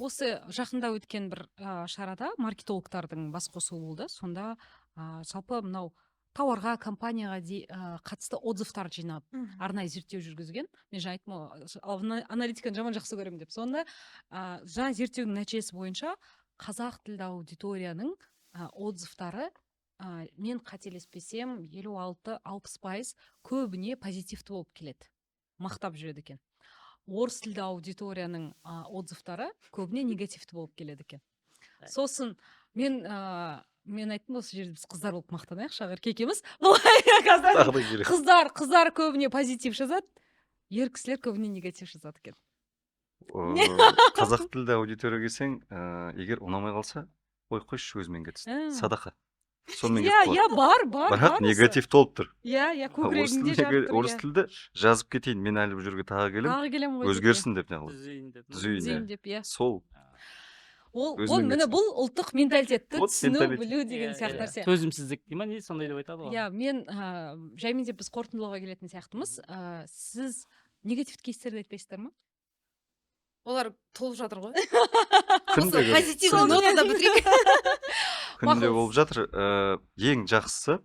Осы жақында өткен бір шарада маркетологтардың бас қосуы болды. Сонда жалпы мынау тауарға, компанияға қатысты отзывтар жинап, арнайы зерттеу жүргізген. Мен жаңа айттым ғой, аналитиканы жаман жақсы көремін деп. Сонда жаңа зерттеудің нәтижесі бойынша қазақ тілді аудиторияның отзывтары, мен қателеспесем, 56-60% көбіне позитивті болып келеді, мақтап жүреді екен. Орыс тілді аудиторияның отзывтары көбіне негативті болып келеді екен. Сосын мен айттым, осы жерде біз қыздар болып мақтанайықшы, Ақерке екеуміз. Былай қазір Тағы да келеді. Қыздар көбіне позитив жазады, ер кісілер көбіне негатив жазады екен. Қазақ тілді аудиторияға келсең, егер ұнамай қалса, ой, қойшы, өзімен кетсін. Садақа. Сонымен Иә, кетіп қалады. иә, бар, бар, Бірақ бар осы. негатив толып тұр. Иә, Орыс көкірегіңде тіліндегі жарып тұр, орыс иә. тілді жазып кетейін, мен әлі бұл жерге тағы келемін, Тағы келемін ғой деп, иә. өзгерсін деп неғылады. Түзейін деп. Түзейін, Түзейін иә. деп, иә. Сол. Ол Өзімен міне кетсін. бұл ұлттық менталитетті Вот түсіну, менталитет. білу деген Иә, сияқты иә. нәрсе. Төзімсіздік дей ма, не сондай деп айтады ғой. Иә, мен жаймен деп біз қорытындылауға келетін сияқтымыз. Сіз негативті кейстерді айтпайсыздар ма? Олар толып жатыр ғой. Күнде Осы позитивный күнде. нотада бітірейік. Күнде Мақұл. болып жатыр. Ең жақсысы,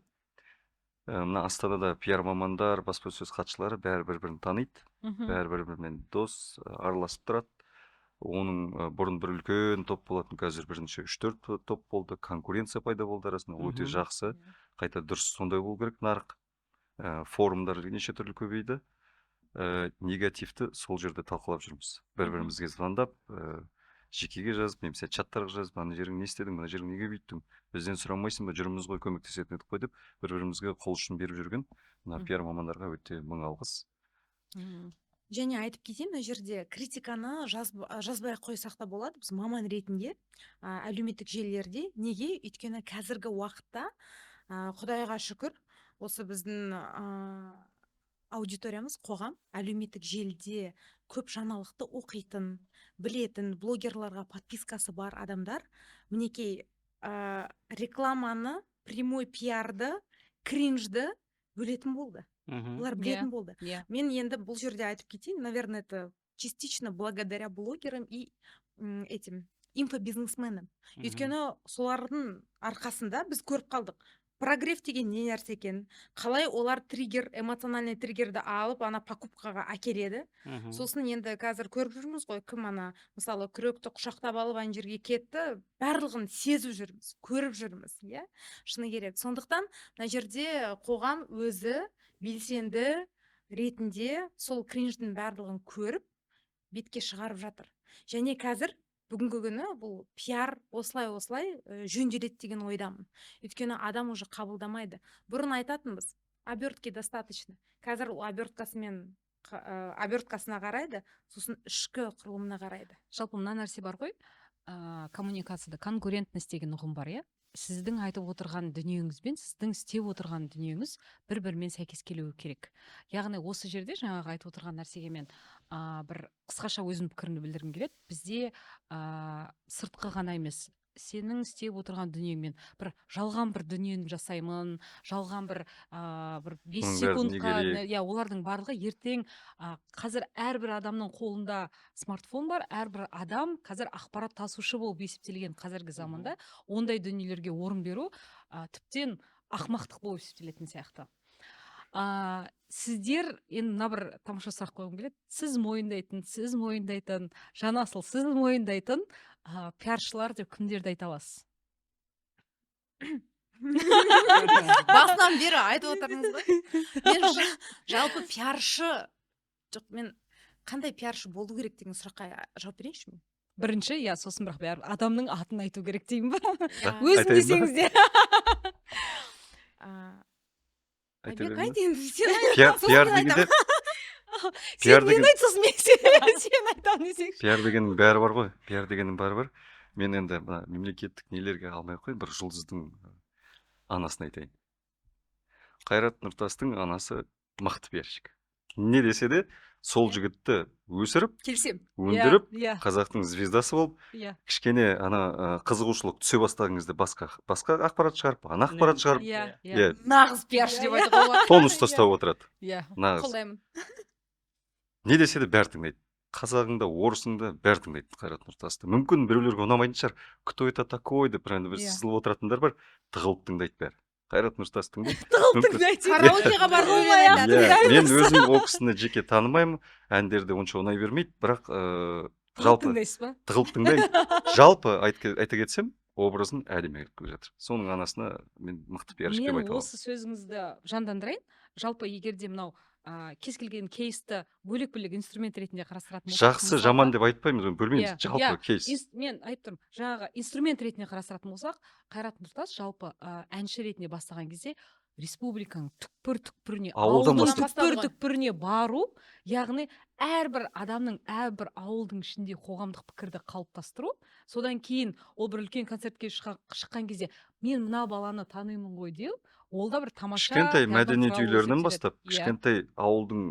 Мына Астанада пиар мамандар, баспасөз хатшылары бәрі бір бірін таниды, бәрі бір бірімен дос, араласып тұрады. Оның бұрын бір үлкен топ болатын, қазір бірнеше, үш төрт топ болды, конкуренция пайда болды арасында. Ол өте жақсы, қайта дұрыс, сондай болу керек нарық. Форумдар неше түрлі көбейді. Негативті сол жерде талқылап жүрміз, бір бірімізге звондап, жекеге жазып немесе чаттарға жазып, ана жерің не істедің, мына жерің неге бүйттің, бізден сұрамайсың ба, жүрміз ғой, көмектесетін едік қой деп бір бірімізге қол ұшын беріп жүрген мына пиар мамандарға өте мың алғыс. Және айтып кетейін, мына жерде критиканы жазбай ақ қойсақ та болады біз маман ретінде, әлеуметтік желілерде. Неге? Өйткені қазіргі уақытта, құдайға шүкір, осы біздің аудиториямыз, қоғам әлеуметтік желіде көп жаңалықты оқитын, білетін, блогерларға подпискасы бар адамдар, мінекей, рекламаны, прямой пиарды, кринжді бөлетін болды. Олар білетін болды. Мен енді бұл жерде айтып кетейін, наверное, это частично благодаря блогерам и этим инфобизнесменам. Өйткені солардың арқасында біз көріп қалдық прогрев деген не нәрсе екенін, қалай олар триггер, эмоциональный триггерді алып, ана покупкаға әкеледі. Сосын енді қазір көріп жүрміз ғой, кім ана, мысалы, күректі құшақтап алып ана жерге кетті, барлығын сезіп жүрміз, көріп жүрміз, иә, шыны керек. Сондықтан мына жерде қоғам өзі белсенді ретінде сол кринждің барлығын көріп, бетке шығарып жатыр. Және қазір, бүгінгі күні бұл пиар осылай осылай жөнделеді деген ойдамын, өйткені адам уже қабылдамайды. Бұрын айтатынбыз, обертки достаточно, қазір ол оберткасымен, оберткасына қарайды, сосын ішкі құрылымына қарайды. Жалпы мына нәрсе бар ғой, коммуникацияда конкурентность деген ұғым бар, иә. Сіздің айтып отырған дүниеңіз бен сіздің істеп отырған дүниеңіз бір бірімен сәйкес келуі керек. Яғни осы жерде жаңағы айтып отырған нәрсеге мен бір қысқаша өзімнің пікірімді білдіргім келеді. Бізде сыртқы ғана емес, сенің істеп отырған дүниеңмен бір жалған бір дүниені жасаймын, жалған бір 5 Оның бәрі не секундқа керек? Иә, олардың барлығы ертең, қазір әрбір адамның қолында смартфон бар, әрбір адам қазір ақпарат тасушы болып есептелген қазіргі заманда ондай дүниелерге орын беру тіптен ақымақтық болып есептелетін сияқты. Сіздер енді мына бір тамаша сұрақ қойғым келеді. Сіз мойындайтын, Жанасыл, сіз мойындайтын пиаршылар деп кімдерді айта аласыз? Басынан бері айтып отырмыз ғой. Мен жалпы пиаршы жоқ, мен қандай пиаршы болу керек деген сұраққа жауап берейінші мен. Бірінші, иә, сосын бірақ бәрі адамның атын айту керек деймін ба? Иә. Өзім Айтайын ба? десеңіз де. Айта Айбек, берейін ба? айт енді, сен айт, Пиар, сосын пиар мен дегенде айтамын. Сен пиар мені деген айт, сосын мен сен айтамын десеңші. Пиар дегеннің бәрі бар ғой, пиар дегеннің бәрі бар. Мен енді мына мемлекеттік нелерге алмай ақ қояйын, бір жұлдыздың анасын айтайын. Қайрат Нұртастың анасы мықты пиарщик. Не десе де, сол жігітті өсіріп, Келісемін. өндіріп, иә қазақтың звездасы болып, кішкене ана қызығушылық түсе бастаған кезде басқа басқа ақпарат шығарып, ана ақпарат шығарып, иә иә иә, Нағыз пиаршы деп айтуға болады. тонус ұстап отырады. Нағыз. Қолдаймын. Не десе де, бәрі тыңдайды, қазағың да, орысың да, бәрі тыңдайды Қайрат Нұртасты. Мүмкін, біреулерге ұнамайтын шығар, кто это такой деп, бір енді бір сызылып отыратындар бар, тығылып тыңдайды бәрі, Қайрат Нұртас тыңдайды. Тығылып Мүмкін. тыңдайды. Караокеға барып өлең айтады. Иә, мен өзім ол кісіні жеке танымаймын, әндері де онша ұнай бермейді, бірақ Тығылып жалпы тыңдайсыз ба? Тығылып тыңдаймын. Жалпы айта кетсем, образын әдемі келіп келе жатыр. Соның анасына мен мықты пиарщик деп Мен айта аламын. осы сөзіңізді жандандырайын. Жалпы егер де мынау кез келген кейсті бөлек бөлек инструмент ретінде қарастыратын болсақ, Жақсы, мысалға, жаман деп айтпаймыз, оны бөлмейміз, жалпы кейс. Мен айтып тұрмын, жаңағы инструмент ретінде қарастыратын болсақ, Қайрат Нұртас жалпы әнші ретінде бастаған кезде республиканың түкпір түкпіріне, Ауылдан ауылдың бастап. түкпір түкпіріне бару, яғни әрбір адамның, әрбір ауылдың ішінде қоғамдық пікірді қалыптастыру. Содан кейін ол бір үлкен концертке шыққан кезде мен мына баланы танимын ғой деу, ол да бір тамаша Кішкентай пиардың мәдениет құралы болып үйлерінен есептеледі. бастап, кішкентай ауылдың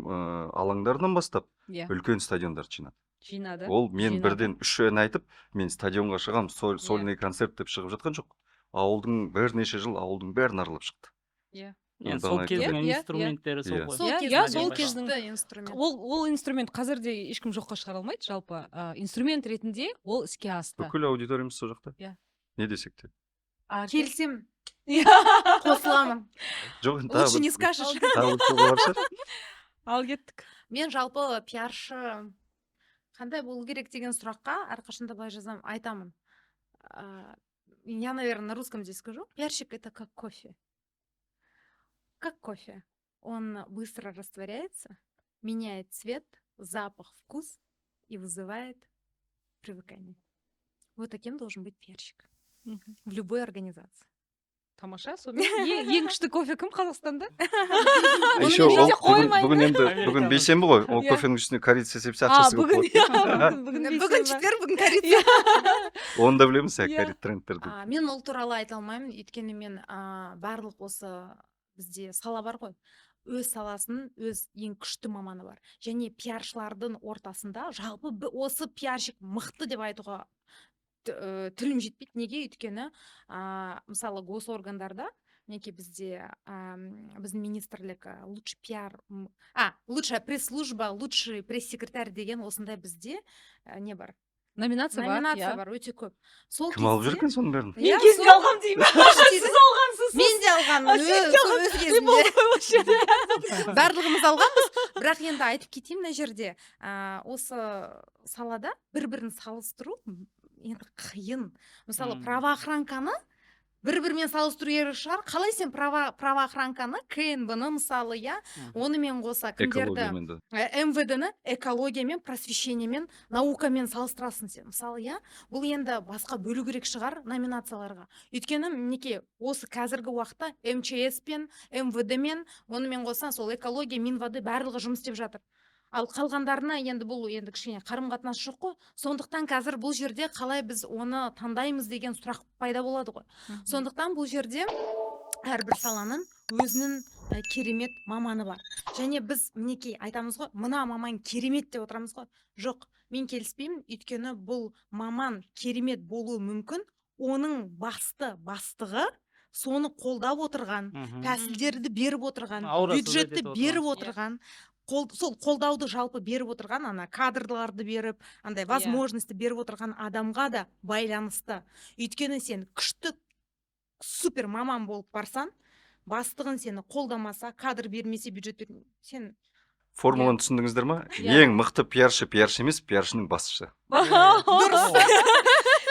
алаңдарынан бастап, үлкен стадиондарды жинады. Жинады. Ол мен Жинады. бірден үш ән айтып, мен стадионға шығамын, сольный концерт деп шығып жатқан жоқ. Ауылдың, бірнеше жыл ауылдың бәрін аралап шықты. Енді Соны сол айтып кездің Иә, иә, инструменттері сол ғой. Сол Иә, кездің сол күшті кездің инструмент. Ол инструмент қазір де ешкім жоққа шығара алмайды. Жалпы инструмент ретінде ол іске асты. Бүкіл аудиториямыз сол жақта. Иә. Не десек те. Келісемін. Қосыламын. Жоқ, енді тағы Лучше не бір скажешь. Тағы бір тұлға бар шығар. Ал кеттік. Мен жалпы пиаршы қандай болу керек деген сұраққа әрқашанда былай жазамын, айтамын. Я, наверное, на русском здесь скажу. Пиарщик — это как кофе. Как кофе. Он быстро растворяется, меняет цвет, запах, вкус и вызывает привыкание. Вот таким должен быть пиарщик в любой организации. Тамаша. Сонымен, ең күшті кофе кім Қазақстанда? А Оны еще мен ол жерде бүгін, қоймаймын. бүгін енді Американың. Бүгін бейсенбі ғой, ол кофенің үстіне корица сепсе, ақшасы көп Бүгін, болады. иә, бүгін Бүгін бейсенбі. четверг, бүгін корица. Оны да білеміз, иә, трендтерді. Мен ол туралы айта алмаймын, өйткені мен барлық осы бізде сала бар ғой, өз саласының өз ең күшті маманы бар. Және пиаршылардың ортасында жалпы осы пиарщик мықты деп айтуға тілім жетпейді. Неге? Өйткені мысалы, госоргандарда, мінекей, бізде біздің министрлік лучший пиар, лучшая пресс-служба, лучший пресс-секретарь деген осындай бізде не бар. Номинация бар. Номинация бар өте көп. Сол Кім алып жүр кезде екен соның бәрін? Мен Иә, кезінде алғам деймін. Сіз Сіз алғансыз. Мен де алғанмын. А, сен де Сол өз Не кезінде. болды ғой осы жерде? Барлығымыз алғанбыз. Бірақ енді айтып кетейін, мына жерде осы салада бір бірін салыстыру енді қиын. Мысалы, правоохранканы бір бірімен салыстыру керек шығар. Қалай сен правоохранканы, КНБ ны, мысалы, иә, онымен қоса кімдерді, Экологиямен де. МВД ны экологиямен, просвещениемен, наукамен салыстырасың сен, мысалы, иә? Бұл енді басқа бөлу керек шығар номинацияларға. Өйткені, мінекей, осы қазіргі уақытта МЧС пен МВД мен, онымен қоса сол экология, Минводы, барлығы жұмыс істеп жатыр. Ал қалғандарына енді бұл енді кішкене қарым қатынас жоқ қой. Сондықтан қазір бұл жерде қалай біз оны таңдаймыз деген сұрақ пайда болады ғой. Сондықтан бұл жерде әрбір саланың өзінің керемет маманы бар. Және біз, мінекей, айтамыз ғой, мына маман керемет деп отырамыз ғой. Жоқ, мен келіспеймін, өйткені бұл маман керемет болуы мүмкін, оның басты бастығы, соны қолдап отырған, тәсілдерді беріп отырған, Аурасы бюджетті өтіп беріп отырған. отырған, сол қолдауды жалпы беріп отырған, ана кадрларды беріп, андай возможностьті беріп отырған адамға да байланысты. Өйткені сен күшті супер маман болып барсаң, бастығың сені қолдамаса, кадр бермесе, бюджет бермесе, сен Формуланы түсіндіңіздер ма? Иә. Ең мықты пиаршы пиаршы емес, пиаршының басшысы. Дұрыс.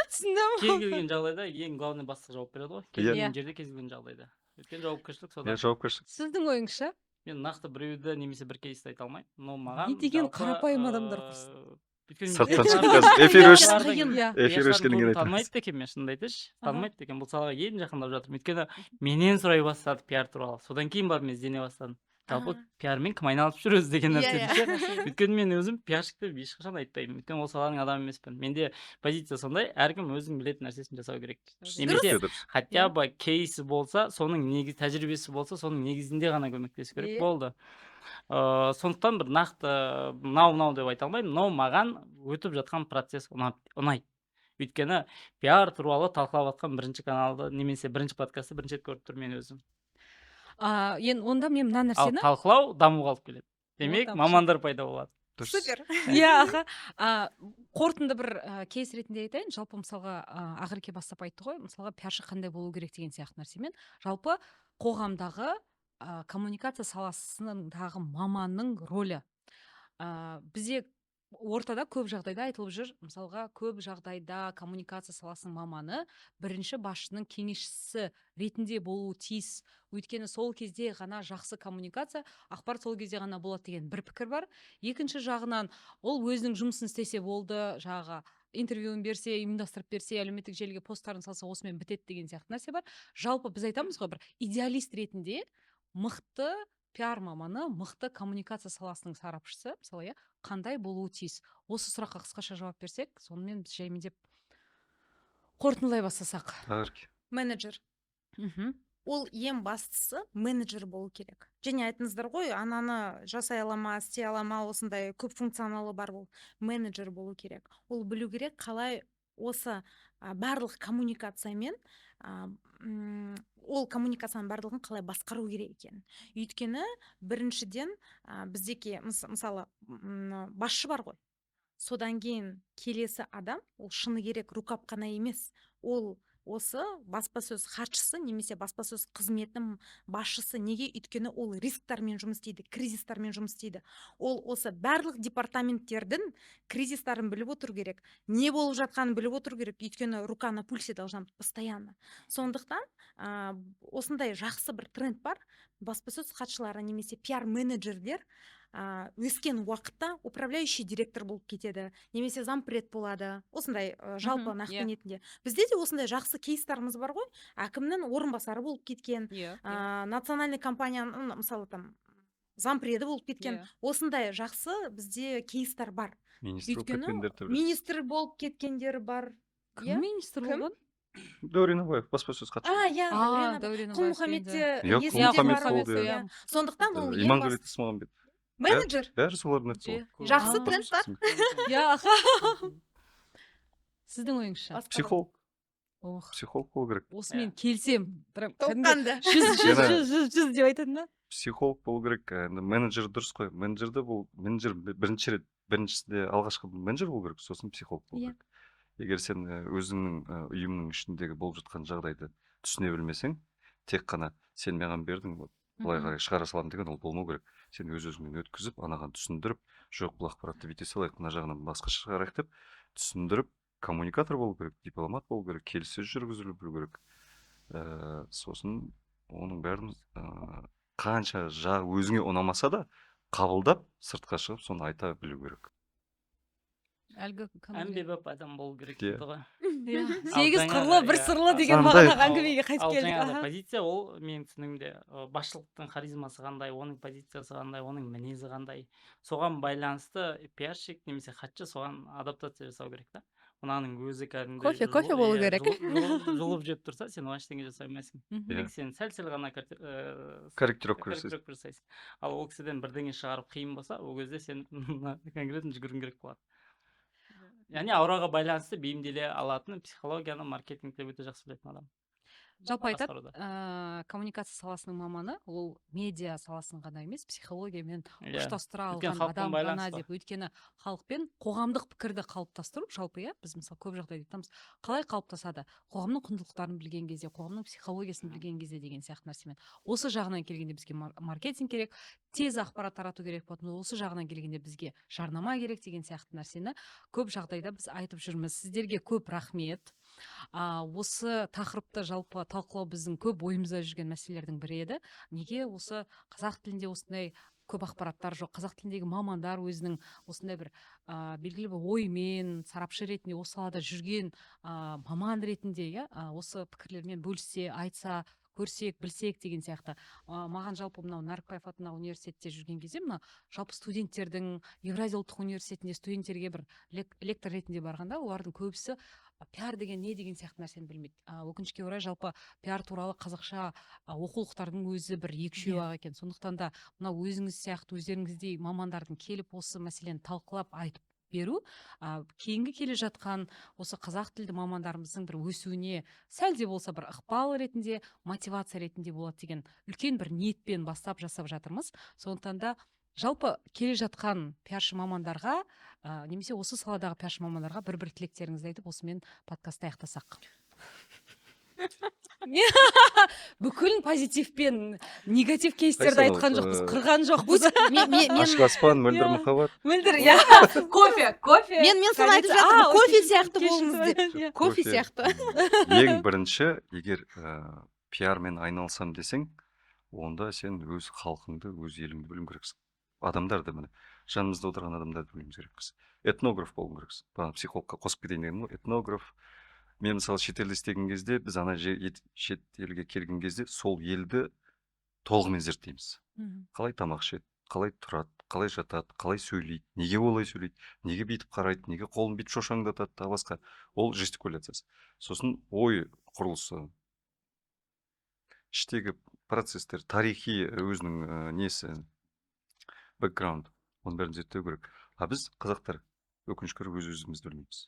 Түсіндім. Кез келген жағдайда ең главный бастық жауап береді ғой, кез келген жерде, кез келген жағдайда, өйткені жауапкершілік сода. Иә, жауапкершілік. Сіздің ойыңызша? Мен нақты біреуді немесе бір кейсті айта алмаймын, но маған Не деген жалпы, қарапайым адамдар құрсын. Өйткені мен Сырттан пиаршылардың шығып қазір эфир өшті. Қиын. Эфир пиаршылардың өшкеннен кейін көбін айтамыз. танымайды екен мен, шынымды айтайыншы, танымайды екен. Бұл салаға енді жақындап жатырмын, өйткені менен сұрай бастады пиар туралы. Содан кейін барып мен іздене бастадым, жалпы пиармен кім айналысып жүр өзі деген нәрсені ше. Өйткені мен өзім пиарщик деп ешқашан айтпаймын, өйткені ол саланың адамы емеспін. Менде позиция сондай: әркім өзінің білетін нәрсесін жасау керек немесе Өте дұрыс. хотя бы кейсі болса, соның негіз тәжірибесі болса, соның негізінде ғана көмектесу керек. Болды. Сондықтан бір нақты мынау мынау деп айта алмаймын, но маған өтіп жатқан процесс ұнайды, өйткені пиар туралы талқылап жатқан бірінші каналды немесе бірінші подкастты бірінші рет көріп тұрмын мен өзім. Енді онда мен мына Ал нәрсені талқылау дамуға алып келеді, демек, Тамаша. мамандар пайда болады. Дұрыс. Супер. Иә, аха. Қорытынды бір кейс ретінде айтайын. Жалпы, мысалға, Ақерке бастап айтты ғой, мысалға, пиаршы қандай болу керек деген сияқты нәрсемен. Жалпы қоғамдағы коммуникация саласындағы маманның рөлі, бізде ортада көп жағдайда айтылып жүр. Мысалға, көп жағдайда коммуникация саласының маманы бірінші басшының кеңесшісі ретінде болуы тиіс, өйткені сол кезде ғана жақсы коммуникация, ақпарат сол кезде ғана болады деген бір пікір бар. Екінші жағынан, ол өзінің жұмысын істесе болды, жаңағы интервьюін берсе, ұйымдастырып берсе, әлеуметтік желіге посттарын салса, осымен бітеді деген сияқты нәрсе бар. Жалпы біз айтамыз ғой, бір идеалист ретінде мықты пиар маманы, мықты коммуникация саласының сарапшысы, мысалы, иә, қандай болуы тиіс? Осы сұраққа қысқаша жауап берсек, сонымен біз жаймендеп қорытындылай бастасақ. Ақерке. Менеджер. Ол ең бастысы менеджер болу керек. Және айттыңыздар ғой, ананы жасай ала ма, істей ала ма, осындай көп функционалы бар. Ол менеджер болу керек. Ол білу керек, қалай осы барлық коммуникациямен, ол коммуникацияның барлығын қалай басқару керек екенін. Өйткені біріншіден, біздеке мысалы, басшы бар ғой, содан кейін келесі адам ол шыны керек рукап қана емес, ол Осы баспасөз хатшысы немесе баспасөз қызметінің басшысы. Неге? Өйткені ол рисктармен жұмыс істейді, кризистармен жұмыс істейді. Ол осы барлық департаменттердің кризистарын біліп отыру керек, не болып жатқанын біліп отыру керек, өйткені рука на пульсе должна быть постоянно. Сондықтан осындай жақсы бір тренд бар: баспасөз хатшылары немесе пиар менеджерлер өскен уақытта управляющий директор болып кетеді немесе зампред болады. Осындай жалпы нақты ниетінде бізде де осындай жақсы кейстарымыз бар ғой: әкімнің орынбасары болып кеткен, иә иә национальный компанияның, мысалы, там зампреді болып кеткен. Осындай жақсы бізде кейстар бар. Министр болып Өйткені кеткендер де білесіз. министр болып кеткендер бар. Кім Иә? министр Кім? болған? Дәурен Абаев баспасөз хатшысы. А, иә, Дәурен. Дәурен Абаев. Құлмұхаммед Енді. те Иә, есімде Құлмұхаммед бар. болды, иә. Иә. Сондықтан ол ең Иманғали Тасмағамбетов. Менеджер. Бәрі солардың өтті ғой. Жақсы тренд бар. Иә, аха. Сіздің ойыңызша? Басқа Психолог. Ох. Психолог болу керек. Осымен келісемін прям, кәдімгі. Толыққанды. 100, 100, Жаңа- 100, 100, 100 деп айтатын да. Психолог болу керек. Енді менеджер дұрыс қой. Менеджерді, бұл менеджер бірінші рет, біріншісінде алғашқы менеджер болу керек, сосын психолог болу керек. Егер сен өзіңнің ұйымның ішіндегі болып жатқан жағдайды түсіне білмесең, тек қана сен маған бердің, вот былай қарай шығара саламын деген, ол болмау керек. Сен өз өзіңнен өткізіп, анаған түсіндіріп, жоқ, бұл ақпаратты бүйте салайық, мына жағынан басқаша шығарайық деп түсіндіріп, коммуникатор болу керек, дипломат болу керек, келіссөз жүргізілу білу керек. Сосын оның бәрін қанша жағы өзіңе ұнамаса да қабылдап, сыртқа шығып, соны айта білу керек. Әлгі кім? Әмбебап адам болу керек Иә. дейді ғой. Иә, Ал сегіз жаңағы, қырлы, бір иә, сырлы деген Андай- бағанағы әңгімеге қайтып ал келдік. Жаңағы позиция, ол менің түсінігімде басшылықтың харизмасы қандай, оның позициясы қандай, оның мінезі қандай, соған байланысты пиарщик немесе хатшы соған адаптация жасау керек та. Мынаның өзі кәдімгідей Кофе, кофе болу иә, керек. жұлып жеп тұрса, сен оған ештеңе жасай алмайсың. Иә. Тек сен сәл сәл ғана корректировка жасайсың. Корректировка жасайсың. Ал ол кісіден бірдеңе шығарып қиын болса, ол кезде сен конкретно жүгіруің керек болады. Яғни аураға байланысты бейімделе алатын, психологияны, маркетингті өте жақсы білетін адам Жалпы айтады, басқаруда. Коммуникация саласының маманы ол медиа саласын ғана емес, психологиямен ұштастыра Өйткені алған халықпен адам байланыс ғана қой. деп. Өйткені халықпен қоғамдық пікірді қалыптастыру жалпы, иә, біз мысалы көп жағдайда айтамыз, қалай қалыптасады? Қоғамның құндылықтарын білген кезде, қоғамның психологиясын білген кезде деген сияқты нәрсемен. Осы жағынан келгенде бізге маркетинг керек, тез ақпарат тарату керек болатын, осы жағынан келгенде бізге жарнама керек деген сияқты нәрсені көп жағдайда біз айтып жүрміз. Сіздерге көп рахмет. Осы тақырыпты жалпы талқылау біздің көп ойымызда жүрген мәселелердің бірі еді. Неге осы қазақ тілінде осындай көп ақпараттар жоқ, қазақ тіліндегі мамандар өзінің осындай бір белгілі бір оймен, сарапшы ретінде, осы салада жүрген маман ретінде, иә, осы пікірлермен бөліссе, айтса, көрсек, білсек деген сияқты. Маған жалпы мынау Нәрікбаев атындағы университетте жүрген кезде, мына жалпы студенттердің, Евразия ұлттық университетінде студенттерге бір лектор ретінде барғанда, олардың көбісі пиар деген не деген сияқты нәрсені білмейді. Өкінішке орай, жалпы пиар туралы қазақша оқулықтардың өзі бір екі үшеу ақ екен. Сондықтан да мынау өзіңіз сияқты, өздеріңіздей мамандардың келіп, осы мәселені талқылап, айтып беру кейінгі келе жатқан осы қазақ тілді мамандарымыздың бір өсуіне сәл де болса бір ықпал ретінде, мотивация ретінде болады деген үлкен бір ниетпен бастап жасап жатырмыз. Сондықтан да жалпы келе жатқан пиаршы мамандарға немесе осы саладағы пиаршы мамандарға бір бір тілектеріңізді айтып, осымен подкастты аяқтасақ. Бүкіл позитивпен негатив кейстерді Қайсы айтқан ол, жоқпыз, қырған жоқпыз. Мен Ашық аспан, мөлдір Иә. махаббат. Мөлдір, иә, кофе, кофе. Мен соны айтып жатырмын, кофе сияқты болыңыз деп. Иә. Кофе сияқты. Ең бірінші, егер пиармен айналысам десең, онда сен өз халқыңды, өз еліңді білуің керексің. Адамдарды, міне, жанымызда отырған адамдарды білуіміз керекпіз. Этнограф болуың керексің. Бағана психологқа қосып кетейін дегенім ғой, этнограф. Мен мысалы шетелде істеген кезде, біз ана шет елге келген кезде сол елді толығымен зерттейміз. Қалай тамақ ішеді, қалай тұрады, қалай жатады, қалай сөйлейді, неге олай сөйлейді, неге бүйтіп қарайды, неге қолын бүйтіп шошаңдатады, тағы басқа. Ол жестикуляциясы. Сосын ой құрылысы, іштегі процесстер, тарихи өзінің несі, бэкграунд, оның бәрін зерттеу керек. А біз, қазақтар, өкінішке орай, өз өзімізді білмейміз.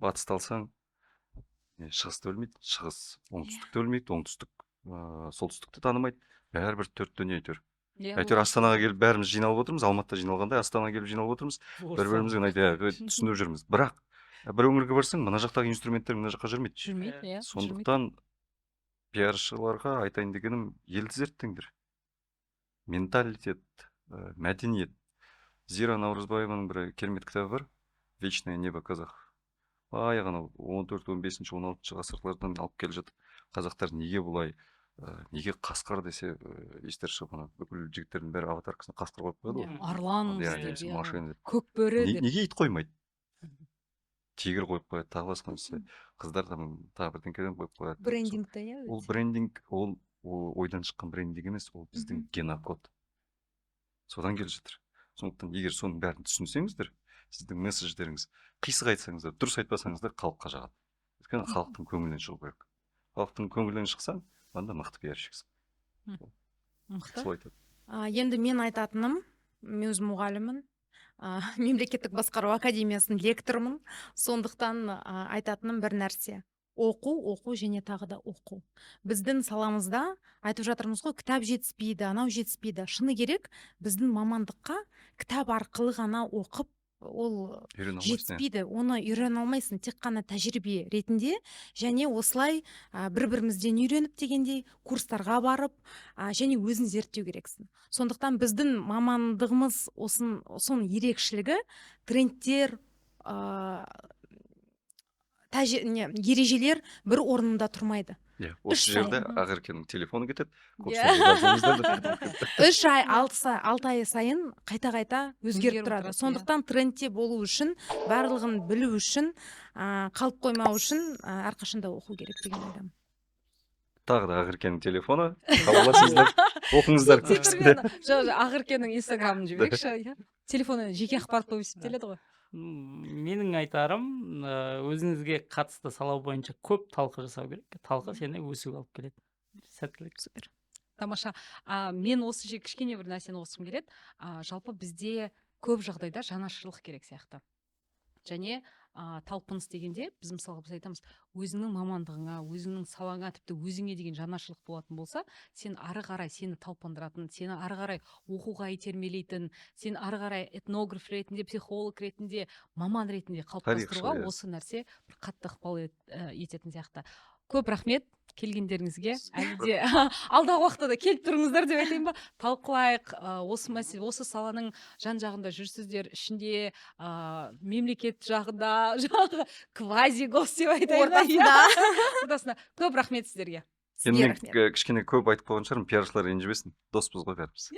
Батысты алсаң, шығысты білмейді, шығыс оңтүстікті білмейді, оңтүстік солтүстікті танымайды. Бәрібір төрт дүние әйтеуір. Әйтеуір Астанаға келіп бәріміз жиналып отырмыз, Алматыда жиналғандай Астанаға келіп жиналып отырмыз, бір бірімізбен түсініп жүрміз. Бірақ А бір өңірге барсаң, мына жақтағы инструменттер мына жаққа жүрмейді. Жүрмейді, иә, жүрмейді. Сондықтан пиаршыларға айтайын дегенім: елді зерттеңдер, менталитет, мәдениет. Зира Наурызбаеваның бір керемет кітабы бар, «Вечное небо казахов». Баяғы анау 14, 15, 16-ғасырлардан алып келе жатып, қазақтар неге бұлай, неге қасқыр десе, естері шығып, ана бүкіл жігіттердің бәрі аватаркасына қасқыр қойып қояды ғой. Иә, арланбыз иә деп, немесе иә, машина деп. Көк бөрі деп. Неге ит қоймайды, тигр қойып қояды, тағы басқа нәрсе, қыздар там тағы бірдеңкеден қойып қояды. Брендинг та, иә. Ол брендинг, ол ойдан шыққан брендинг емес, ол біздің генокод, содан келе жатыр. Сондықтан егер соның бәрін түсінсеңіздер, сіздің месседждеріңіз қисық айтсаңыздар, дұрыс айтпасаңыздар, халыққа жағады, өйткені халықтың көңілінен шығу керек. Халықтың көңілінен шықсаң, онда мықты пиарщиксің. Мықты. Солай айтады. Енді мен айтатыным, мен өзім мұғаліммін, мемлекеттік басқару академиясының лекторымын. Сондықтан айтатыным бір нәрсе: оқу, оқу және тағы да оқу. Біздің саламызда айтып жатырмыз ғой, кітап жетіспейді, анау жетіспейді. Шыны керек, біздің мамандыққа кітап арқылы ғана оқып, ол үйрене алмайсың, иә. жетіспейді, оны үйрене алмайсың. Тек қана тәжірибе ретінде және осылай бір бірімізден үйреніп дегендей, курстарға барып, және өзің зерттеу керексің. Сондықтан біздің мамандығымыз соның ерекшелігі: трендтер, не, ережелер бір орнында тұрмайды. Иә, үш осы жерде сайын. Ақеркенің телефоны кетеді көп. Иә. Жазыңыздар деп. 3 ай, 6 ай сайын қайта қайта өзгеріп Өзгеріп тұрады. отырады, иә. Сондықтан трендте болу үшін, барлығын білу үшін, қалып қоймау үшін, әрқашанда оқу керек деген ойдамын. Тағы да Ақеркенің телефоны, хабарласыңыздар, оқыңыздар. Цифрмен. Жоқ, Ақеркенің инстаграмын жіберейікші, иә. Телефоны жеке ақпарат болып есептеледі ғой. Менің айтарым, өзіңізге қатысты сала бойынша көп талқы жасау керек. Талқы сені өсуге алып келеді. Сәттілік! Супер. Тамаша. Мен осы жерге кішкене бір нәрсені қосқым келеді. Жалпы бізде көп жағдайда жанашырлық керек сияқты және талпыныс дегенде, біз, мысалға, біз айтамыз, өзіңнің мамандығыңа, өзіңнің салаңа, тіпті өзіңе деген жанашырлық болатын болса, сен ары қарай, сені талпындыратын, сені ары қарай оқуға итермелейтін, сен ары қарай этнограф ретінде, психолог ретінде, маман ретінде қалыптастыруға иә. осы нәрсе бір қатты ықпал ететін сияқты. Көп рахмет келгендеріңізге. Әлі де алдағы уақытта да келіп тұрыңыздар деп айтайын ба, талқылайық осы мәселе. Осы саланың жан жағында жүрсіздер, ішінде, мемлекет жағында, жаңағы квази гос деп айтайын ба? Ортасында. Иә, ортасында. Көп рахмет сіздерге. Енді Сізге мен рахмет. кішкене көп айтып қойған шығармын, пиаршылар ренжімесін, доспыз ғой бәріміз.